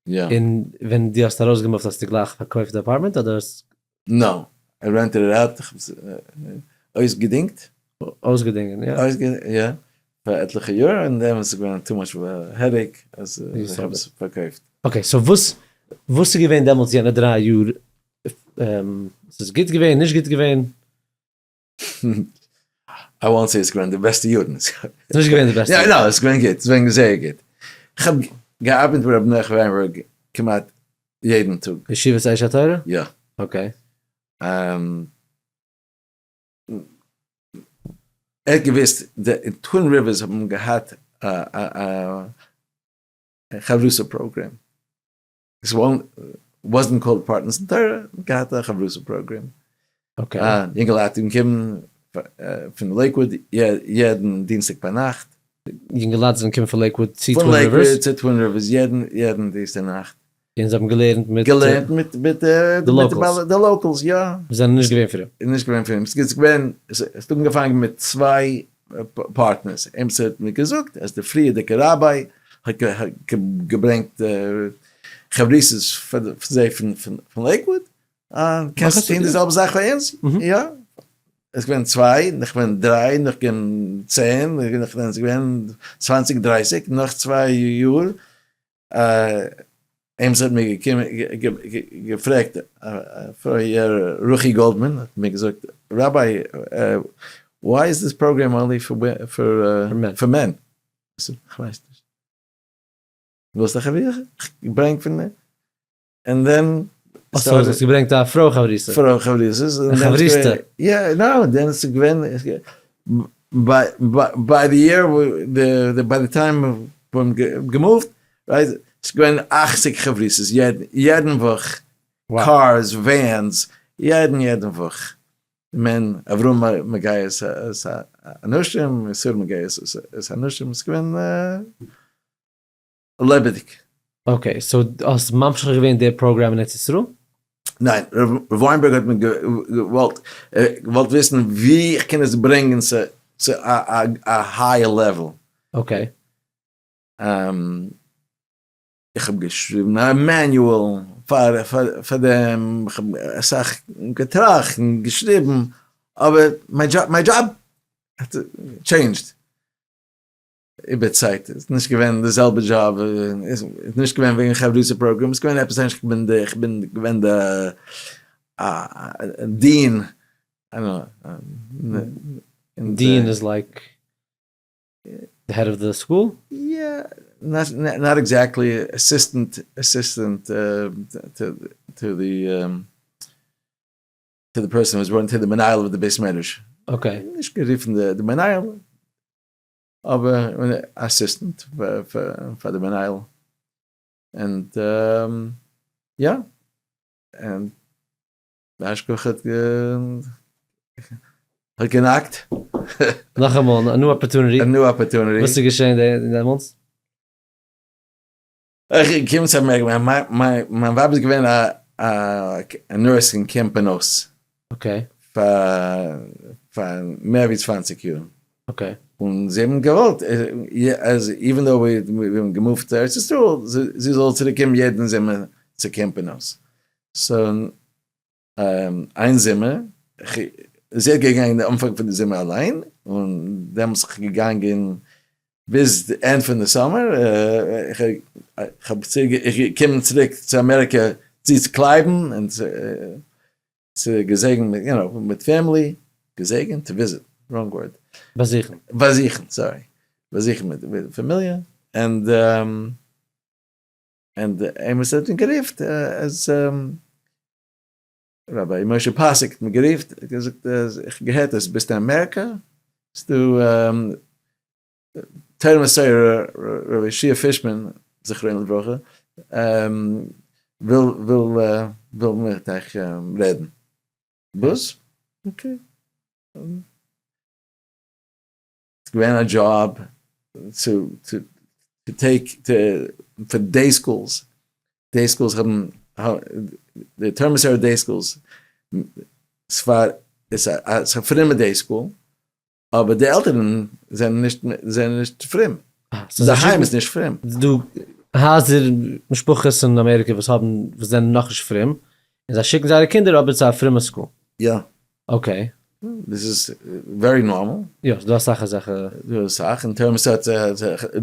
יא. און ווען דו האסט ארויסגעמופט האסטו גלייך פארקויפט די apartment אדער האסט. No. I rented it out, איך האב עס אויסגעדינגט. אויסגעדינגען, יא. יא, פאר עטליכע יאר, און דען איז עס געווארן too much of a headache, אז איך האב עס פארקויפט. Okay, so וואס וואס איז געווען דעמאלטס יענע דריי יאר? ס'איז גוט געווען, נישט גוט געווען? I won't say ס'איז געווען די בעסטע יארן. ס'איז נישט געווען די בעסטע יארן. יא, no, ס'איז געווען גוט, ס'איז געווען זייער גוט. כ'האב געארבעט מיט רבי נח וויינבערג כמעט יעדן טאג. ישיבת אש התורה? יא. Okay. ער האט געוואוסט, די Twin Rivers האבן געהאט א חברותא program. עס wasn't called Partners in Torah, געהאט א חברותא program. Okay. יונגעלייט האבן געקומען פון לעיקוואד יעדן דינסטאג ביינאכט. יונגעלייט זענען געקומען פון לעיקוואד צו Twin Rivers? פון לעיקוואד צו Twin Rivers יעדן דינסטאג נאכט. און זיי האבן געלערנט מיט. געלערנט מיט די locals. די locals, יא. וואס זענען נישט געווען פרום. נישט געווען פרום. ס'איז געווען, ס'האט אנגעפאנגען מיט צוויי partners. עמיצער האט מיר געזאגט אז די פריערדיגע ראביי האט געברענגט חברותות פאר זיי פון לעיקוואוד. קענסט טון די זעלבע זאך פאר אונז? יא. עס איז געווען צוויי, נאכדעם דריי, נאכדעם 10, נאכדעם איז געווען צוואנציג דרייסיג, נאך 2 יאר איינס האט מיר געפרעגט, פרוי רוחי גאלדמאן האט מיר געזאגט, Rabbi, why is this program only for men? איך ווייס נישט. ווילסט א חברותא? איך ברענג פון דעם. And then אזוי, האסט געברענגט א פרוי חברותא. פרוי חברותות. א חברותא. יא, no, then איז געווען, by the year, by the time מיר האבן גע move ט, right, ס'איז געווען 80 חברותות יעדן וואך, cars, vans, יעדן יעדן וואך. מען, אברהם מגייס את האנשים, ישראל מגייס את האנשים, ס'איז געווען לעבעדיג. Okay, so האסט ממשיך געווען די program אין ארץ ישראל? ניין, ר' וויינבערג האט מיר געוואלט געוואלט וויסן ווי איך קען עס ברענגען צו א higher level. Okay. איך האב געשריבן א manual פאר פאר דעם, איך האב אסאך געטראכט און געשריבן, אבער מיין דזשאב האט changed איבער צייט, עס איז נישט געווען די זעלבע דזשאב, עס איז נישט געווען וועגן חברותא program, עס איז געווען עפעס אנדערש, איך בין געווען די dean. Dean איז like the head of the school? יא, not exactly, assistant, assistant to the to the person וואס running, to the מנהל of the בית מדרש. Okay. נישט גערופן די מנהל, אבער assistant פאר די מנהל. And יא, און די השגחה האט געקנאקט. נאכאמאל, א new opportunity. א new opportunity. וואס איז געשען דעמאלטס? איך קום צו אמעריקע, מיין ווייב איז געווען א nurse אין Camp Bnos. Okay. פאר מער ווי 20 יאר. Okay. און זיי האבן געוואלט אז even though מיר האבן גע move ט צו ארץ ישראל, זי זאל צוריק קומען יעדן זומער צו Camp Bnos. So איין זומער, זי האט געגאנגען די אנפאנג פון די זומער אליין, און דעמאלטס איך געגאנגען ביז די end פון די summer, איך האב געקומען צוריק צו אמעריקע זי צו קלייבן און צו געזעגענען you know, מיט family, געזעגענען? To visit, wrong word. באזוכן. באזוכן, sorry. באזוכן מיט פאמיליע, and עימעץ האט מיר גערופט אז Rabbi משה פאסיק האט מיר גערופט, האט געזאגט אז איך האב געהערט אז ביסט אין אמעריקא, ביסטו תורה ומסורה רבי ישעי' פישמאן זכרונו לברכה וויל וויל וויל מיט אייך רעדן. וואס? Okay. ס'איז געווען א דזשאב צו צו take פאר day schools, day schools האבן די תורה ומסורה day schools, ס'פאר ס'איז א פרומע day school, אבער די עלטערן זענען נישט זענען נישט פרום, די היים איז נישט פרום. ס'דא הייזער משפחות אין אמעריקע וואס האבן וואס זענען נאכנישט פרום, און זיי שיקן זייערע קינדער אבער צו א פרומע school. יא. Okay. דאס איז very normal. יא, ס'דא אסאך אזעלכע. ס'דא אסאך, און תורה ומסורה האט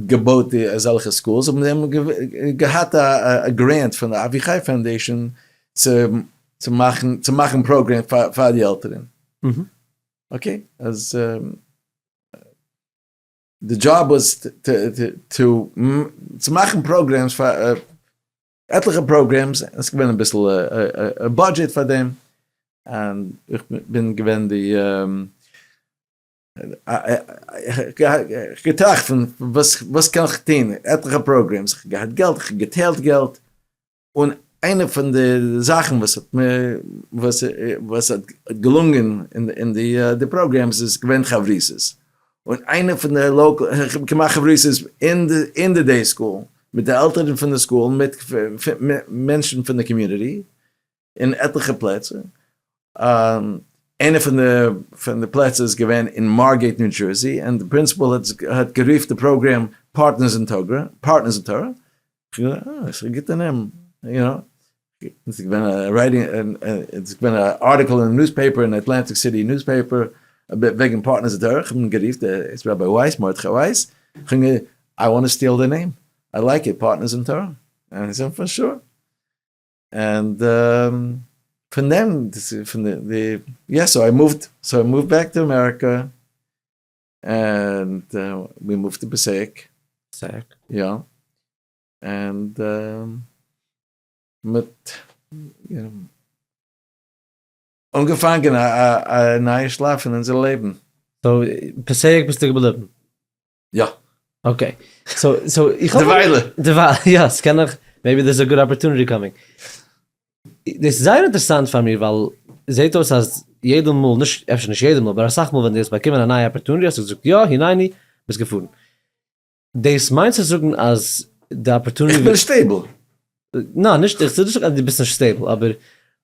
געבויט די אזעלכע schools, און זיי האבן געהאט א grant פון די אבי חי Foundation צו מאכן צו מאכן program פאר די עלטערן. Okay, אז. די job was to צו מאכן programs פאר עטליכע programs, עס איז געווען אביסל א budget פאר דעם, און איך בין געווען די געטראכט פון וואס קען איך טון, עטליכע programs, איך האב געהאט געלט, איך האב געטיילט געלט, און איינע פון די זאכן וואס האט מיר וואס וואס האט געלונגען אין די programs איז געווען חברותות, און איינע פון די local, איך האב געמאכט חברותות אין די day school, מיט די עלטערן פון די school, מיט מענטשן פון די community, אין עטליכע פלעצער, איינע פון די פון די פלעצער איז געווען אין מארגעיט ניו דזשערסי, און די principal האט גערופט די program Partners in Torah, Partners in Torah, אה, ס'איז א גוטע נאמען, you know, ס'איז געווען א writing, ס'איז געווען א article אין newspaper, אין אטלענטיק סיטי newspaper, וועגן Partners in Torah, איך האב אים גערופט, איז Rabbi ווייס, מרדכי ווייס, איך האב אים געזאגט, I want to steal the name, I like it, Partners in Torah, און ער זאגט, for sure. און פון דעם, פון די, yeah, so I moved, so I moved back to America, און we moved to Passaic. Passaic. יא. און מיט, אנגעפאנגען א נייע שלב פון אונזער לעבן. so Passaic ביסטו געבליבן? יא. okay. so so איך האב. דערוויילע. דערווייל, יא, ס'קען נאך, maybe there's a good opportunity coming. דאס איז זייער אינטערעסאנט פאר מיר ווייל זעהט אויס אז יעדע מאל, נישט אפשר נישט יעדע מאל, אבער אסאך מאל ווען דו האסט באקומען א נייע opportunity האסטו געזאגט יא, הנני, ביסט געפארן. דאס מיינט צו זאגן אז די opportunity. איך בין stable. ניין, נישט, איך זאג נישט אז דו ביסט נישט stable, אבער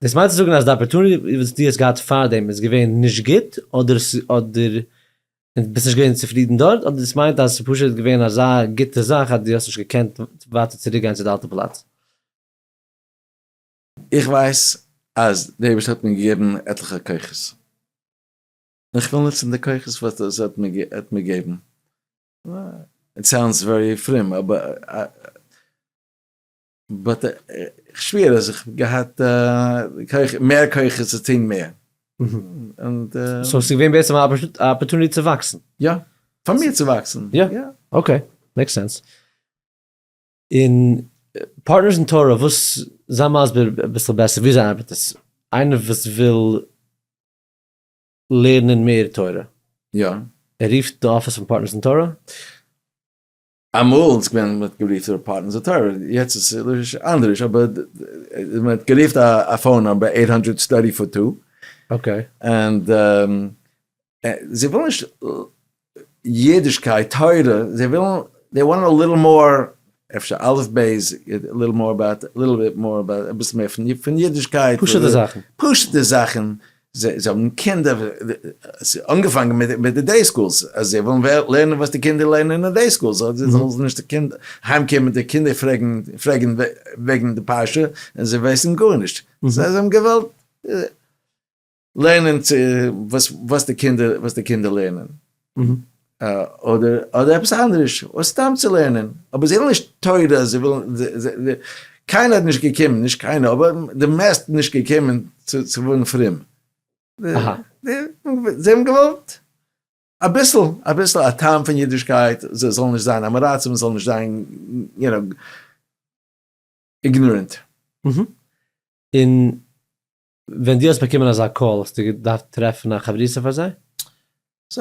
דאס מיינט צו זאגן אז די opportunity וואס דו האסט געהאט פארדעם איז געווען נישט גוט, אדער אדער ביסט נישט געווען צופרידן דארט, אדער דאס מיינט אז ס'איז פשוט געווען אזא גוטע זאך אז דו האסט נישט געקענט ווייטער צוריק גיין צו די אלטע פלאץ. איך ווייס אז דער אייבערשטער האט מיר געגעבן עטליכע כוחות, און איך וויל נוצן די כוחות וואס ער האט מיר געגעבן, it sounds very פרום אבער but איך שפיר אז איך האב געהאט מער כוחות צו טון מער. so ס'איז געווען בעצם א opportunity צו וואקסן. יא, פאר מיר צו וואקסן. יא, okay, makes sense. און Partners in Torah, וואס, זיי מסביר אביסל בעסער וויאזוי ארבעט עס? איינער וואס וויל לערנען מער תורה. יא. ער רופט די אפיס פון Partners in Torah? אמאל איז געווען מ'האט גערופט די Partners in Torah, יעצט איז עס אנדערש, אבער מ'האט גערופט א phone number eight hundred study for two. okay. און זיי ווילן נישט אידישקייט, תורה, זיי ווילן, they want a little more, אפשר אלף בית, a little more about, a little bit more about, אביסל מער פון אידישקייט. פשוט'ע זאכן. פשוט'ע זאכן, זיי האבן קינדער, ס'איז אנגעפאנגען מיט די day schools, אז זיי ווילן לערנען וואס די קינדער לערנען אין די day schools, זיי זאלן נישט די קינדער אהיימקומען די קינדער פרעגן פרעגן וועגן די פרשה און זיי ווייסן גארנישט, זיי האבן געוואלט לערנען צו וואס וואס די קינדער וואס די קינדער לערנען, אדער אדער עפעס אנדערש, אדער סתם צו לערנען, אבער זיי ווילן נישט תורה, זיי ווילן, קיינער האט נישט געקומען, נישט קיינער, אבער די מערסט נישט געקומען צו צו ווערן פרום, זיי האבן געוואלט אביסל, אביסל א טעם פון אידישקייט, זיי זאלן נישט זיין עם הארצים, זאלן נישט זיין you know ignorant. און ווען דו האסט באקומען אזא call האסטו געדארפט טרעפן א חברותא פאר זיי? so,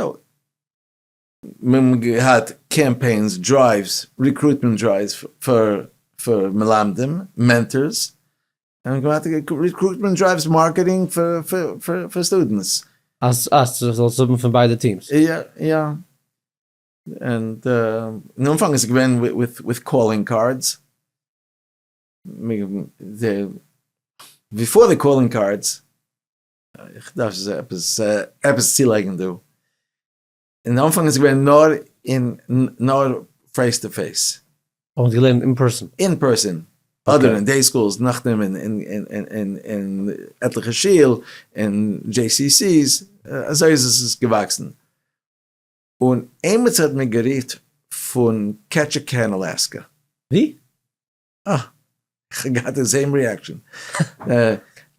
מיר האבן געהאט campaigns, drives, recruitment drives פאר פאר מלמדים, mentors, און געהאט recruitment drives marketing פאר students. אז אז דו זאלסט האבן פון ביידע teams. יא יא. און אין אנפאנג איז עס געווען with calling cards. Before די calling cards, איך דארף עפעס עפעס צולייגן דא, אין אנפאנג איז געווען נאר אין נאר face to face. האבן זיי געלערנט אין person? אין person, אדער אין day schools, נאכדעם אין אין עטליכע שול, אין JCCs, אזוי איז עס געוואקסן. און עימיצער האט מיר גערופט פון קעטשעקען אלעסקע. ווי? אה, איך האב געהאט די same reaction.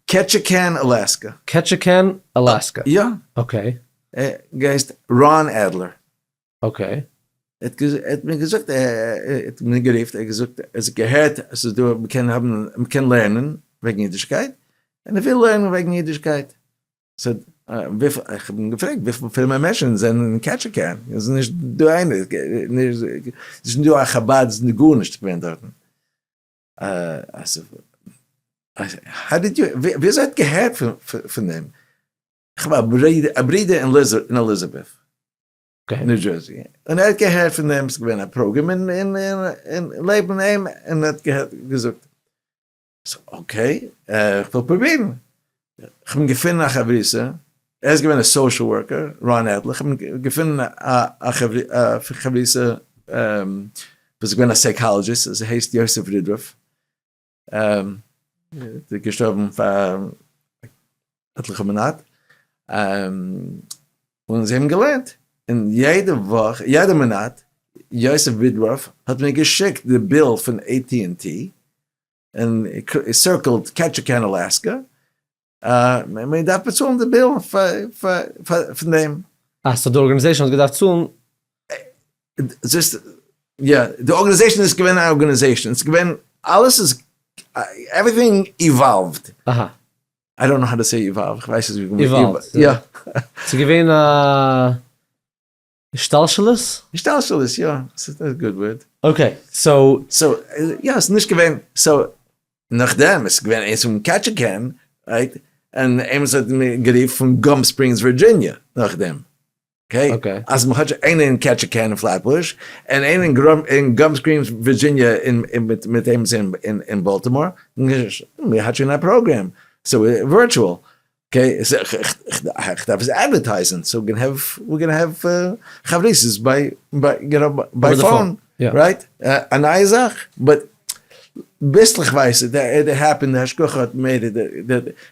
קעטשעקען אלעסקע. קעטשעקען אלעסקע. יא. okay. געהייסט ראן אדלער. okay. ער האט מיר געזאגט, ער האט מיר גערופט, ער האט געזאגט, ער האט געהערט אז ס'איז דא, מ'קען האבן, מ'קען לערנען וועגן אידישקייט, און ער וויל לערנען וועגן אידישקייט. so וויפיל, איך האב אים געפרעגט וויפיל פרומע מענטשן זענען אין Ketchikan, עס איז נישט דא איינער, נישט דא א חבד, עס איז גארנישט געווען דארטן. how did you, וויאזוי האט געהערט פון דעם? איך האב א ברודער אין עליזאבעט, ניו דזשערסי, און ער האט געהערט פון דעם, ס'איז געווען א program אין לעבן אים, און ער האט געזאגט, okay, איך וויל פרובירן. איך האב געפונען א חברותא, ער איז געווען א social worker, ראן עדלער, איך האב געפונען א חברותא וואס איז געווען א psychologist, זי הייסט יוסף רידרוף, זי איז געשטארבן פאר עטליכע מאנאט, און זיי האבן געלערנט, און יעדע וואך, יעדע מאנאט, יוסף רידרוף האט מיר געשיקט די bill פון AT&T, און circled Ketchikan Alaska, מען דארף באצאלן די bill פון דעם. אה, so די organization האט געדארפט צאלן? יא, די organization איז געווען א organization, ס'איז געווען, אלעס איז, everything evolved. אהא. I don't know how to say evolve, איך ווייס נישט ווי. evolved. יא. ס'איז געווען א השתלשלות? השתלשלות, יא, ס'איז א good word. okay, so. so, יא, ס'איז נישט געווען, so, נאכדעם איז געווען איינס פון Ketchikan, right, און איינער האט מיר גערופן פון Gum Springs Virginia נאכדעם, okay, אז מ'האט שוין איינער אין Ketchikan אין Flatbush, און איינער אין Gum Springs Virginia מיט איינעם אין Baltimore, מ'האט שוין א program, so virtual, okay, איך דארף עס advertise ן, so we gonna have חברותות by you know by phone, right? א נייע זאך, but ביסלעכווייז it happened, די השגחה האט made it,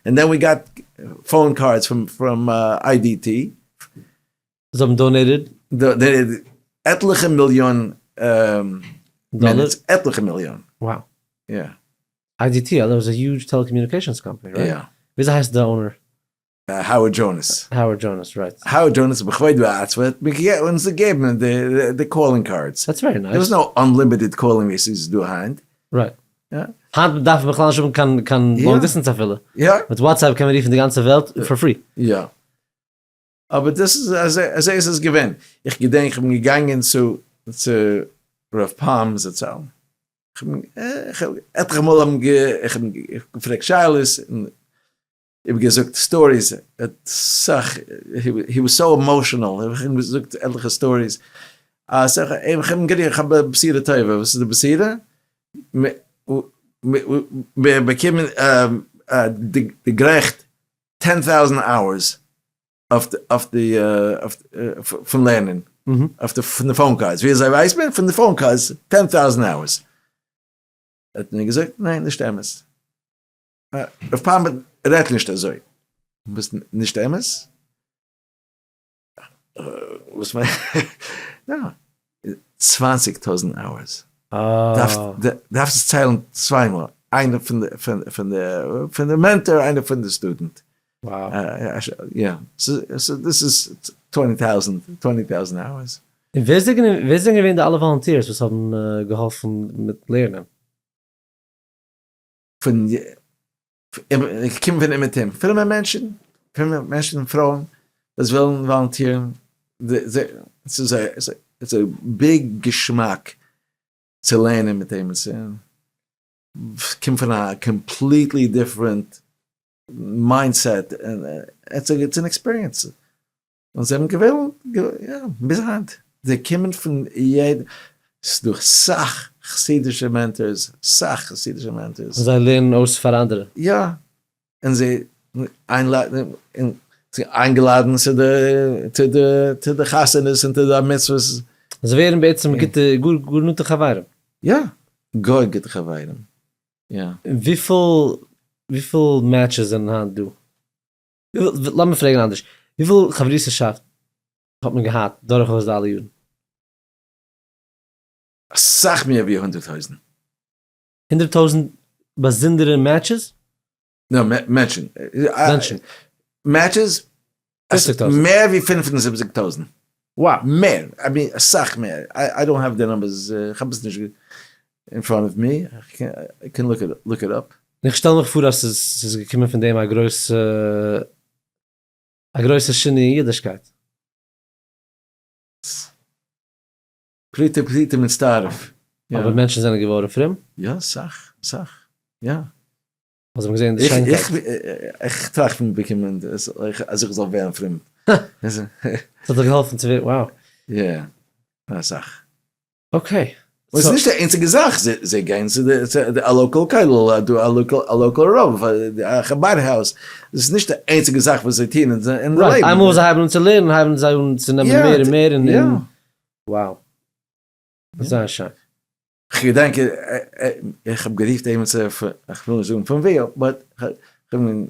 and then we got phone cards from IDT. זיי האבן donated? עטליכע מיליאן minutes, עטליכע מיליאן. Wow. יא. IDT, that was a huge telecommunications company, right? יא. וויאזוי הייסט די owner? Howard Jonas. Howard Jonas, right. Howard Jonas בכבוד ובעצמו האט מיר אונז געגעבן די calling cards. That's very nice. There was no unlimited calling ווי ס'איז דא היינט. Right. היינט דארף מען בכלל נישט האבן קיין קיין long distance אפילו. יא. מיט WhatsApp קען מען רופן די גאנצע וועלט for free. יא. אבער דאס איז אזוי איז עס געווען. איך געדענק איך בין געגאנגען צו צו ר' פאם זצל, עטליכע מאל האבן איך האב געפרעגט שאלות און איבערגעזאגט stories, אסאך, he was so emotional, איך האב אים געזאגט עטליכע stories, אז איך האב אים גערופן, איך האב א בשורה טובה, וואס איז די בשורה? מיר באקומען די גרעכט 10,000 hours אויף די פון לערנען, אויף די פון די phone cards, ווי אזוי ווייסט מען? פון די phone cards, 10,000 hours. האט מיר געזאגט, ניין נישט אמת. רב פאם רעדט נישט אזוי. וואס נישט אמת? וואס מיינט? יא, 20,000 hours. דארפסט עס ציילן צוויי מאל, איינער פון די mentor, איינער פון די student. יא, so דאס איז 20,000 hours. און ווער זענען געווען די אלע volunteers וואס האבן געהאלפן מיט לערנען? פון קומען פון אומעטום, פרומע מענטשן, פרומע מענטשן און פרויען וואס ווילן וואלונטירן, ס'איז א big געשמאק צו לערנען מיט אים, קומט פון א completely different mindset, it's an experience. און זיי האבן געוועלט, יא, ביז היינט, זיי קומען פון יעדע, ס'איז דא סאך חסידישע mentors, סאך חסידישע mentors. און זיי לערנען אויס פאר אנדערע. יא, און זיי איינגעלאדן צו די, צו די, צו די חתונות און צו די מצוות. זיי ווערן בעצם גוטע, גאר גאר נאנטע חברים. יא, גאר גוטע חברים, יא. וויפיל, וויפיל matches זענען היינט דא? לאמיר פרעגן אנדערש, וויפיל חברות'שאפט האט מען געהאט דורכאויס די אלע יארן? אסאך מער ווי 100,000. 100,000 באזונדערע matches? נאר מענטשן. מענטשן. Matches? מער ווי 75,000. Wow. מער, I mean אסאך מער, I don't have the numbers, איך האב עס נישט in front of me, I can look it up. איך שטעל מיך פאר אז ס'איז געקומען פון דעם א גרויסע א גרויסע שינוי אין אידישקייט. פרוטה פרוטה מצטרף. אבער מענטשן זענען געווארן פרום? יא, סאך, סאך, יא. ווייל זיי האבן געזען די שיינקייט. איך טראכט פון באקומען אז איך זאל ווערן פרום. ס'האט דיך געהאלפן צו ווערן, wow. יא, אסאך. Okay. און ס'איז נישט די איינציגע זאך, זיי גייען צו די א local כולל, א local רב, א חבד house, דאס איז נישט די איינציגע זאך וואס זיי טוען אין די לעבן. Right, איינמאל זיי הייבן אן צו לערנען הייבן זיי אן צו נעמען מער און מער און wow. זייער שיין. כ'געדענק איך האב גערופט עימיצער, איך וויל נישט זאגן פון וואו, but כ'האב אים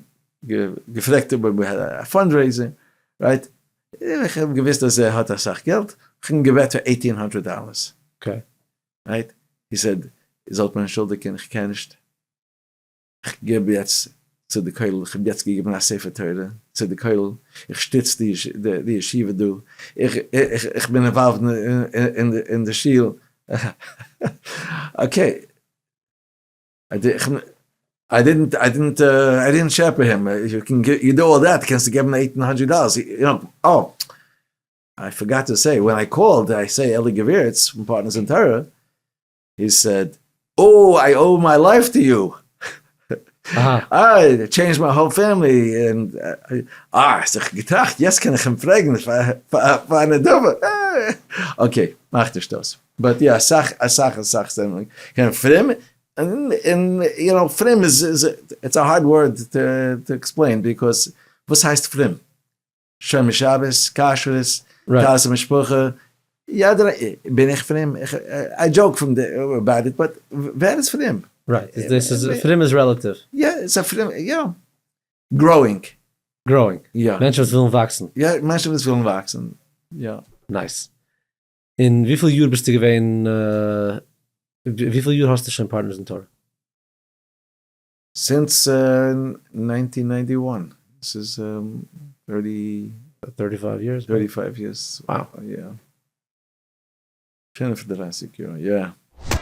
געפרעגט איבער א fundraiser, right, איך האב געוויסט אז ער האט אסאך געלט, איך האב אים געבעט פאר eighteen hundred dollars, right, he said, איר זאלט מיר אנטשולדיגען איך קען נישט, איך געב יעצט צו די כולל, איך האב יעצט געגעבן א ספר תורה צו די כולל, איך שטיץ די ישיבה דא, איך בין involved אין די שול, okay, I didn't, I didn't, I didn't טשעפע him, you can you do all that, קענסטו געבן eighteen hundred dollars, you know, oh, I forgot to say, when I called, I say אלי געווירץ פון Partners in Torah, he said, oh, I owe my life to you. I changed my whole family. און אה, זיך געטראכט, יעצט קען איך אים פרעגן פאר א נדבה. Okay, מאך נישט דאס. But יא, אסאך, אסאך, אסאך זענען געווען פרום, און, you know, פרום איז, it's a hard word to explain, because וואס הייסט פרום? שומר שבת, כשרות, טהרת המשפחה, יעדער, בין איך פרום? I joke from about it, but ווער איז פרום? Right, דאס איז, פרום איז רעלאטיוו. יא, איז א פרום, יא, growing. Growing. יא. מענטשן וואס ווילן וואקסן. יא, מענטשן וואס ווילן וואקסן, יא. Nice. און וויפיל יאר ביסטו געווען, וויפיל יאר האסטו שוין Partners in Torah? Since nineteen ninety one, ס'איז thirty. Thirty five years? Thirty five years, wow. יא. 35 יאר, יא.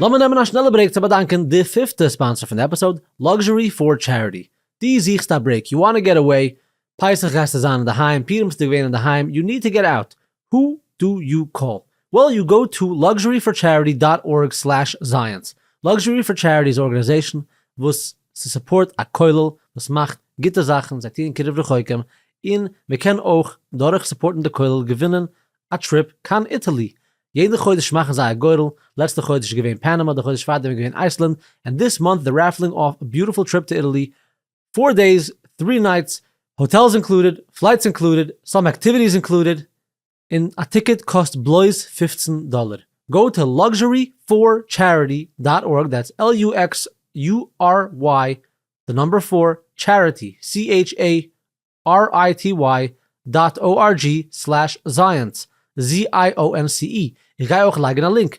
לאמיר נעמען א שנעלע break צו באדאנקען די פיפטע sponsor פון די episode, Luxury for Charity. דו זוכסט א break, you wanna get away, פסח גייסטו זיין אינדערהיים, פורים ביסטו געווען אינדערהיים, you need to get out, who do you call? Well you go to luxury for charity dot org slash זייענס. Luxury for Charity איז א organization וואס ס'סופארט א כולל וואס מאכט גוטע זאכן, זיי טוען קירוב רחוקים, און מ'קען אויך דורך סופארטן די כולל געווינען א trip קיין Italy. יעדע חודש מאכן זיי א גורל, לעצטע חודש איז געווען Panama, די חודש פארדעם איז געווען Iceland, and this month they're raffling off a beautiful trip to Italy, four days, three nights, hotels included, flights included, some activities included, און א ticket קאסט בלויז 15 דאלער. Go to luxury for charity dot org, that's L U X U R Y, the number four, charity, C H A R I T Y, dot O R G slash זייענס, Z I O N C E. איך גיי אויך לייגן א link.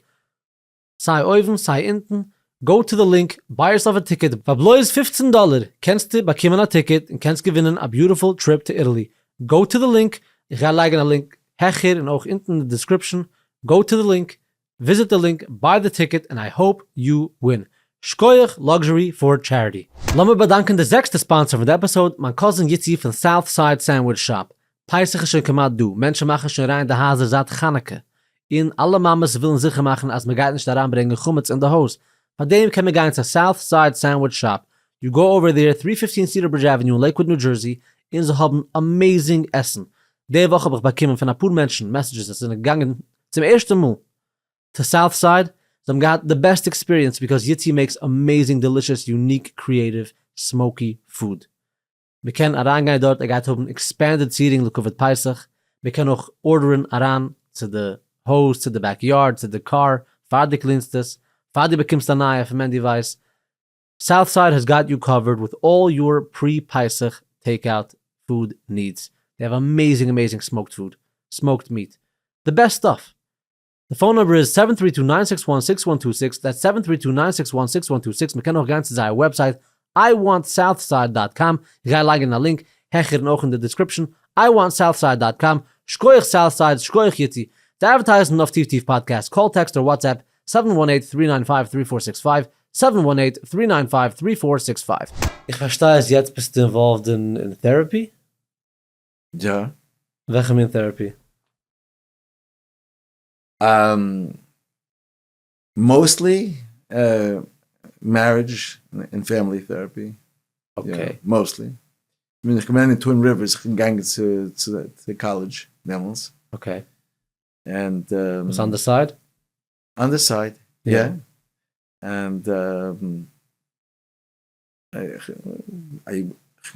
סיי אויבן סיי אונטן, go to the link, buy yourself א ticket, פאר בלויז 15 דאלער קענסטו באקומען א ticket און קענסט געווינען א beautiful trip to Italy, go to the link, איך גיי לייגן א link העכער און אויך אונטן אין די description, go to the link, visit the link, buy the ticket, and I hope you win. שקויעך Luxury for Charity. לאמיר באדאנקען די זעקסטע sponsor פון די episode, מיין cousin יצי פון South Side Sandwich Shop. פסח איז שוין כמעט דא, מענטשן מאכן שוין ריין די הייזער זייט חנוכה, און אלע מאמעס ווילן זיכער מאכן אז מען גייט נישט אריינברענגען חמץ אין די הויז, פארדעם קען מען גיין צו South Side Sandwich Shop, you go over there, three fifteen Cedar Bridge Avenue אין לעיקוואד ניו דזשערסי, און זיי האבן amazing עסן. די וואך האב איך באקומען פון אפאר מענטשן messages אז זיי זענען געגאנגען צום ערשטע מאל צו South Side, זיי האבן געהאט די best experience because יצי makes amazing delicious unique creative smoky food. מען קען אריינגיין דארט, ער גייט האבן expanded seating לכבוד פסח, מען קען אויך ארדערן אריין צו די הויז, צו די back yard, צו די קאר, פאר דו קלינסט עס, פאר דו באקומסט א נייע פון מענדי ווייס. South Side has got you covered with all your pre פסח take out food needs, they have amazing amazing smoked food, smoked meat, the best stuff. די phone number איז seven three two nine six one six one two six, that's seven three two nine six one six one two six, מ'קען אויך גיין צו זייער website I want Southside dot com, איך גיי לייגן א link העכער און אויך אין די description, I want Southside dot com, שקויעך Southside, שקויעך יצי. צו advertise ן אויף טיף טיף פאדקעסט call text אר WhatsApp seven one eight three nine five three four six five, seven one eight three nine five three four six five. איך פארשטיי אז יעצט ביסטו involved אין therapy? יא. וועלכע מין therapy? Mostly marriage און family therapy. Okay. Mostly. בין איך געווען אין Twin Rivers, איך בין געגאנגען צו college דעמאלס. Okay. And וואס on the side? On the side, יא. And איך האב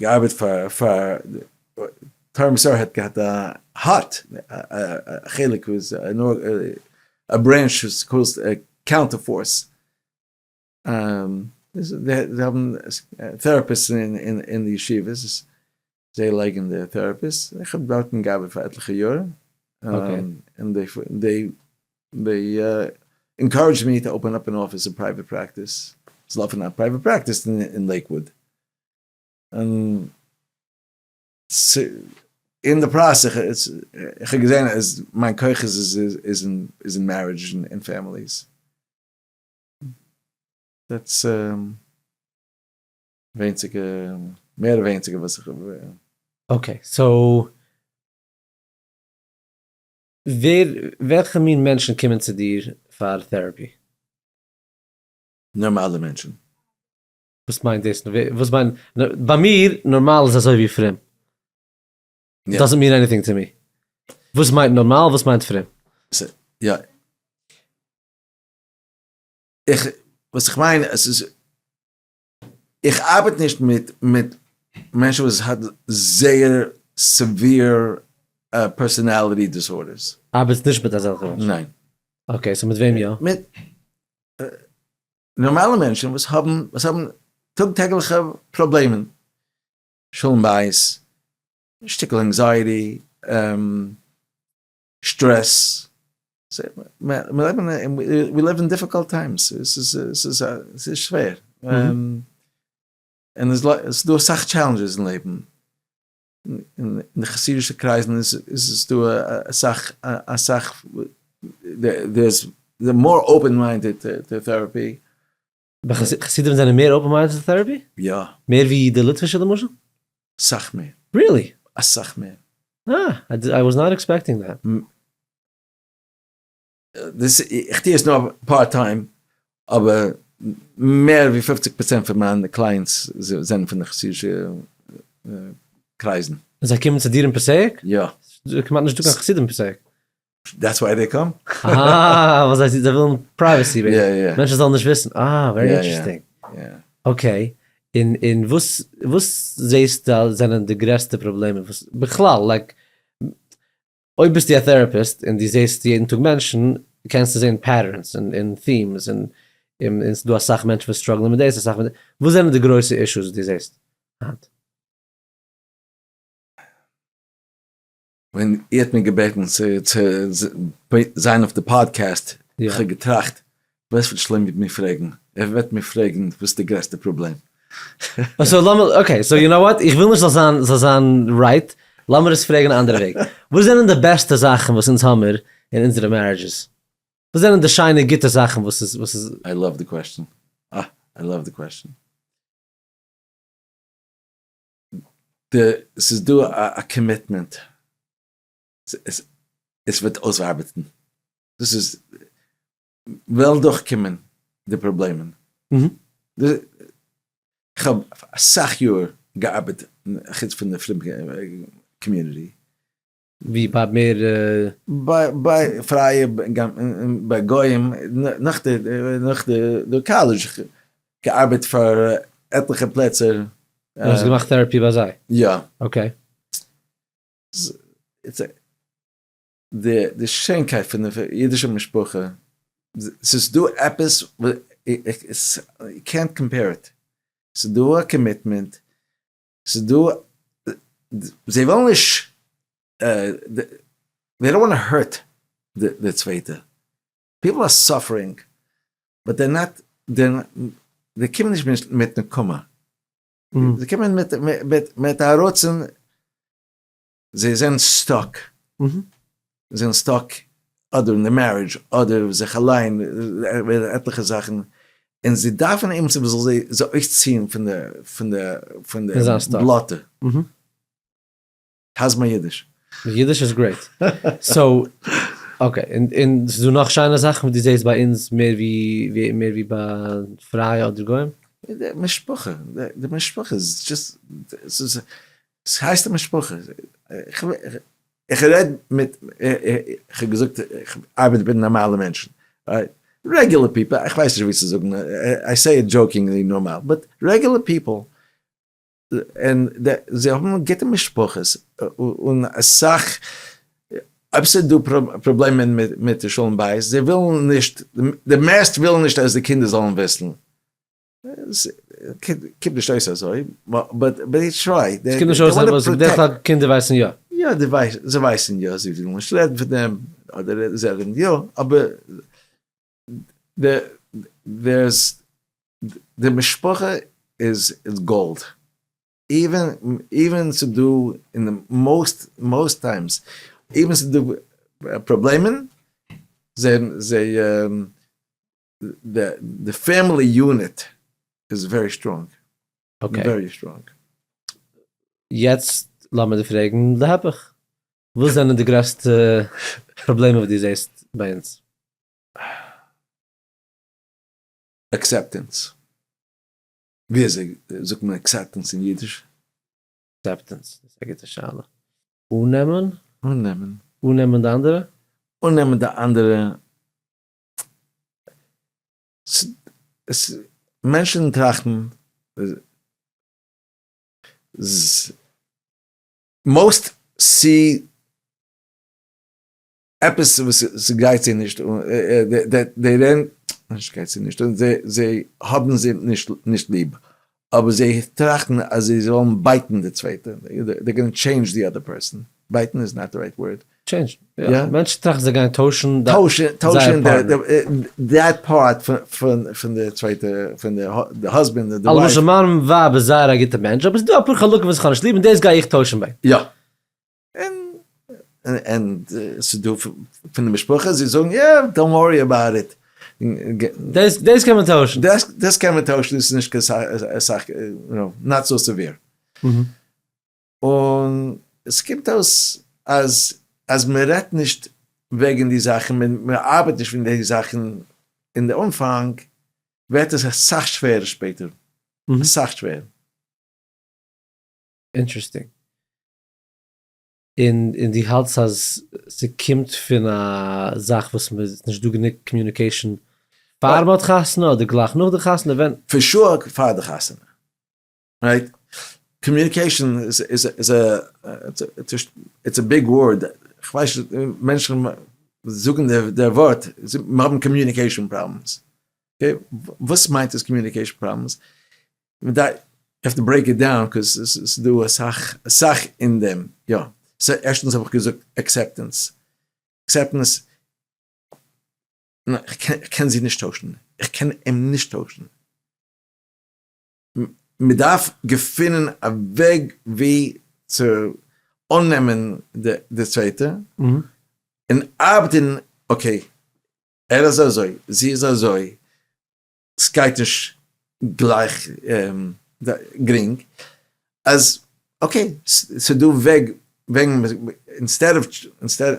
געארבעט פאר פאר תורם שר האט געהאט א האט א חלק וואס א branch וואס קאלט Counter Force זיי האבן therapists אין די ישיבות זיי לייגן די therapists איך האב דארטן געארבעט פאר עטליכע יאר און they encouraged me to open up an office of private practice, זאל עפענען א private practice אין Lakewood, און אין די process איך האב געזען אז מיין כח איז איז אין marriage און families, that's ווייניגער מער ווייניגער וואס איך האב. Okay, so ווער, וועלכע מין מענטשן קומען צו דיר פאר therapy? נארמאלע מענטשן. וואס מיינט דאס? וואס מיינט, ביי מיר נארמאל איז אזוי ווי פרום. Doesn't mean anything to me. וואס מיינט נארמאל? וואס מיינט פרום? יא. איך, וואס איך מיין, עס איז, איך ארבעט נישט מיט מיט מענטשן וואס האט זייער severe personality disorders. ארבעטסט נישט מיט אזעלכע מענטשן? ניין. Okay, so מיט וועם יא? מיט נארמאלע מענטשן וואס האבן וואס האבן טאג טעגליכע פראבלעמען, שלום בית, שטיקל anxiety, סטרעס, we live in difficult times, עס איז שווער, און עס איז דא אסאך challenges אין לעבן, אין די חסידישע קרייזן איז עס דא אסאך אסאך, they're more open minded to therapy. חסידים זענען מער open minded צו therapy? יא. מער ווי די ליטווישע למשל? סאך מער. Really? אסאך מער. אה, I was not expecting that. דאס, איך טוה עס נאר part time, אבער מער ווי 50% פון מיינע clients זענען פון די חסידישע קרייזן. און זיי קומען צו דיר אין Passaic? יא. כמעט נישטא קיין חסידים אין Passaic. That's why they come. אה, ווייל זיי זיי ווילן privacy, יא יא. מענטשן זאלן נישט וויסן. אה, very interesting. יא. Okay, און און וואס וואס זעהסטו זענען די גרעסטע פראבלעמען וואס בכלל like אויב ביסטו א therapist און דו זעהסט יעדן טאג מענטשן קענסטו זעהן patterns און און themes און און ס'דא אסאך מענטשן וואס struggle ען מיט דאס אסאך מיט דאס, וואס זענען די גרויסע issues וואס דו זעהסט היינט? ווען איר האט מיר געבעטן צו זיין אויף די פאדקעסט, איך האב געטראכט, וואס וועט שלומי מיר פרעגן? ער וועט מיר פרעגן וואס איז די גרעסטע פראבלעם. So לאמיר, okay, so you know what, איך וויל נישט זאל זיין, זאל זיין right, לאמיר עס פרעגן א אנדערע וועג. וואס זענען די בעסטע זאכן וואס אונז האמיר אין אונזערע marriages? וואס זענען די שיינע גוטע זאכן וואס איז, וואס איז. I love the question. אה, I love the question. די, ס'איז דא א commitment, עס וועט אויסארבעטן, דאס איז, וועלן דורכקומען די פראבלעמען. איך האב אסאך יאר געארבעט חוץ פון די פרומע community. ווי ביי מער. ביי פרייע ביי גוים נאך די נאך די קאלעדזש געארבעט פאר עטליכע פלעצער. דו האסט געמאכט therapy ביי זיי? יא. Okay. די שיינקייט פון די אידישע משפחה, ס'איז דא עפעס, יו קענט קאמפעיר איט, ס'איז דא א commitment, ס'איז דא, זיי ווילן נישט, they don't want hurt די צווייטע, people are suffering, but they're not, זיי קומען נישט מיט נקמה, זיי קומען מיט א רצון, זיי זענען stuck, זיי זענען stuck. אדער אין די marriage אדער זיך אליין, עטליכע זאכן, און זיי דארפן עימיצער וואס זאל זיי אויסציען פון די פון די פון די בלאטע. How's my Yiddish? אידיש איז great. So, okay, און ס'איז דא נאך שיינע זאכן וואס דו זעסט ביי אונז מער ווי מער ווי ביי פרייע אדער גוים? די משפחה, די משפחה איז just, ס'הייסט א משפחה. איך רעד מיט, איך האב געזאגט איך ארבעט מיט נארמאלע מענטשן, regular people, איך ווייס נישט ווי צו זאגן, I say it jokingly נארמאל, but regular people, און זיי האבן גוטע משפחות, און אסאך, אויב ס'איז דא פראבלעמען מיט די שלום בית, זיי ווילן נישט, די מערסט ווילן נישט אז די קינדער זאלן וויסן, קומט נישט אויס אזוי, but they try. עס קומט נישט אויס אזוי, בדרך כלל קינדער ווייסן יא. יא, זיי ווייסן יא, זיי ווילן נישט רעדן פון דעם, אדער זיי רעדן יא, אבער די משפחה איז גאלד, even ס'דא אין די most most times, even ס'דא פראבלעמען, זיי די family unit איז very strong. Okay. Very strong. יעצט לאמיר דיר פרעגן להיפך. וואס זענען די גרעסטע פראבלעמען וואס דו זעסט ביי אונז? Acceptance. ווי אזוי זאגט מען acceptance אין אידיש? Acceptance, דאס איז א גוטע שאלה. אננעמען? אננעמען. אננעמען די אנדערע? אננעמען די אנדערע. מענטשן טראכטן most see עפעס וואס ס'גייט זיי נישט אן, זיי רעדן, נישט גייט זיי נישט אן, זיי האבן זיי נישט ליב, אבער זיי טראכטן אז זיי זאלן בייטן די צווייטע, they gonna change the other person, בייטן איז not the right word. Change, יא, מענטשן טראכטן זיי גייען טוישן זייער פארטנער. That part פון די צווייטע, פון די husband און די wife. למשל מיין ווייב איז זייער א גוטע מענטש, אבער ס'איז דא אפאר חלקים וואס איך האב נישט ליב און דאס גיי איך טוישן ביי. יא. און ס'דא פון די משפחה זיי זאגן יא don't worry about it. דאס קען מען טוישן. דאס קען מען טוישן, דאס איז נישט קיין סאך, not so severe. און עס קומט אויס אז אז מען רעדט נישט וועגן די זאכן, מען ארבעט נישט פון די זאכן אין די אנפאנג, ווערט עס אסאך שווערער שפעטער, אסאך שווערער. Interesting. און און דו האלטסט אז ס'קומט פון א זאך וואס מ'איז נישט דא גענוג communication פאר מ'האט חתונה אדער גלייך נאך די חתונה ווען? For sure פאר די חתונה. Right? Communication איז א it's a big word, כ'ווייס נישט, מענטשן זאגן דער ווארט, מיר האבן communication problems, okay, וואס מיינט עס communication problems? מ'דארף, you have to break it down, 'cause ס'איז דא אסאך אסאך אין דעם, יא, so ערשטנס האב איך געזאגט acceptance, acceptance, איך קען זי נישט טוישן, איך קען אים נישט טוישן. מען דארף געפינען א וועג ווי צו אננעמען די צווייטע און ארבעטן, okay ער איז אזוי זי איז אזוי, סגייט נישט גלייך גרינג, אז okay ס'דא וועג וועגן instead of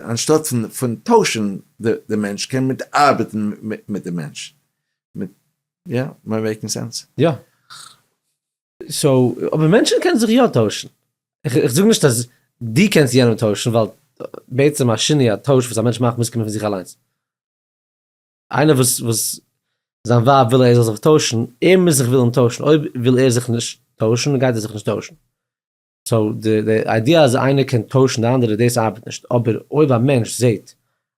אנשטאט פון טוישן די מענטש קען מען ארבעטן מיט די מענטש. יא, am I making sense? יא. So, אבער מענטשן קענען זיך יא טוישן. איך זאג נישט אז דו קענסט יענעם טוישן, ווייל בעצם א שינוי, א טויש וואס א מענטש מאכט מוז קומען פון זיך אליינס. איינער וואס וואס זיין ווייב וויל ער זאל זיך טוישן, ער מוז זיך ווילן טוישן, אויב וויל ער זיך נישט טוישן, גייט ער זיך נישט טוישן. So די די idea אז איינער קען טוישן די אנדערע דאס ארבעט נישט, אבער אויב א מענטש זעט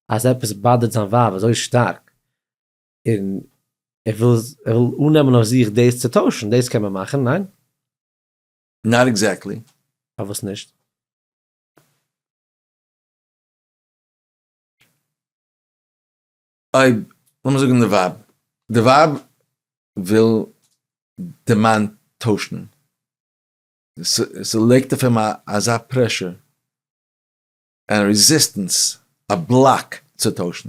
אז עפעס bother ט זיין ווייב אזוי שטארק, און ער וויל ער וויל אננעמען אויף זיך דאס צו טוישן, דאס קען מען מאכן, ניין? Not exactly. פארוואס נישט? אויב, לאמיר זאגן די ווייב, די ווייב וויל די מאן טוישן, ס'לייגט אויף אים אזא pressure און resistance, א block. צו טוישן.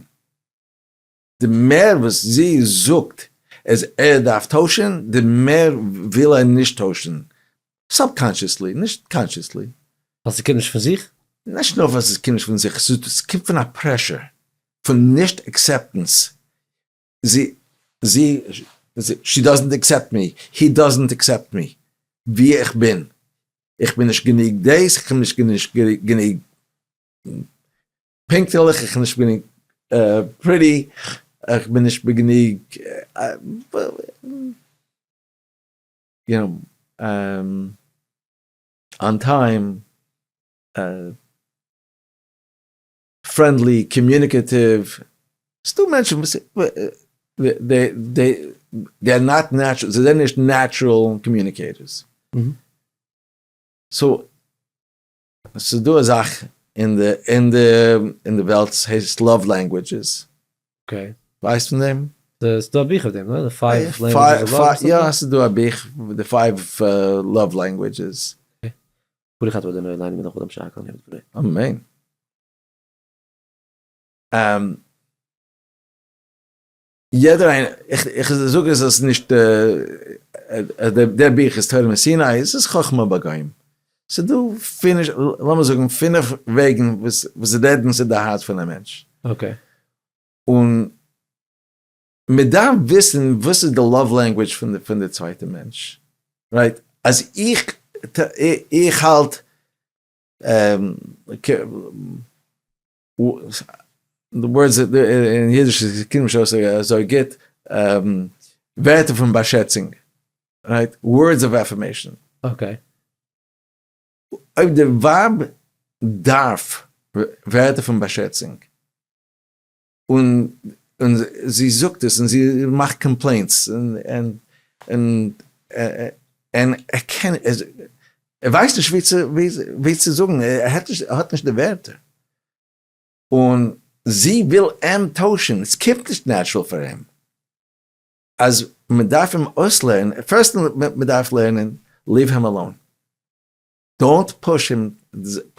די מער וואס זי זאגט אז ער דארף טוישן, די מער וויל ער נישט טוישן, subconsciously, נישט consciously. ווייל ס'קומט נישט פון זיך? נישט נאר ווייל ס'קומט נישט פון זיך, ס'קומט פון א pressure, פון נישט acceptance, זי, זי, she doesn't accept me, he doesn't accept me, ווי איך בין, איך בין נישט גענוג דאס, איך בין נישט גענוג פונקטליך, איך בין נישט גענוג pretty, איך בין נישט גענוג, you know, on time, friendly, communicative, ס'דא מענטשן וואס they are not natural, זיי זענען נישט natural communicators. So ס'איז דא א זאך אין די אין די אין די וועלט ס'הייסט love languages. Okay. ווייסט פון דעם? ס'איז דא א בוך אויף דעם, ניין? The five languages of love? יא, ס'איז דא א בוך The five love languages. ברוך אתה ה' אלוהינו מלך העולם שהכל נהיה בדברו. אמן. יעדער איינער, איך זאג עס אז נישט דער בוך איז תורה מסיני, עס איז חכמה בגוים. ס'איז דא פינף, לאמיר זאגן פינף וועגן וואס רעדן צו די הארץ פון א מענטש. Okay. און מען דארף וויסן וואס איז די love language פון די צווייטע מענטש. Right? אז איך איך האלט די words אין אידיש קומט נישט אויס אזוי גוט, ווערטער פון באשעצונג, right? Words of affirmation. Okay. אויב די ווייב דארף ווערטער פון באשעצונג, און זי זאגט עס און זי מאכט complaints, און ער קען, ער ווייסט נישט ווי צו זאגן, ער האט נישט די ווערטער, און זי וויל אים טוישן, עס קומט נישט natural פאר אים, אז מען דארף אים אויסלערנען, first מען דארף לערנען leave him alone, don't push him,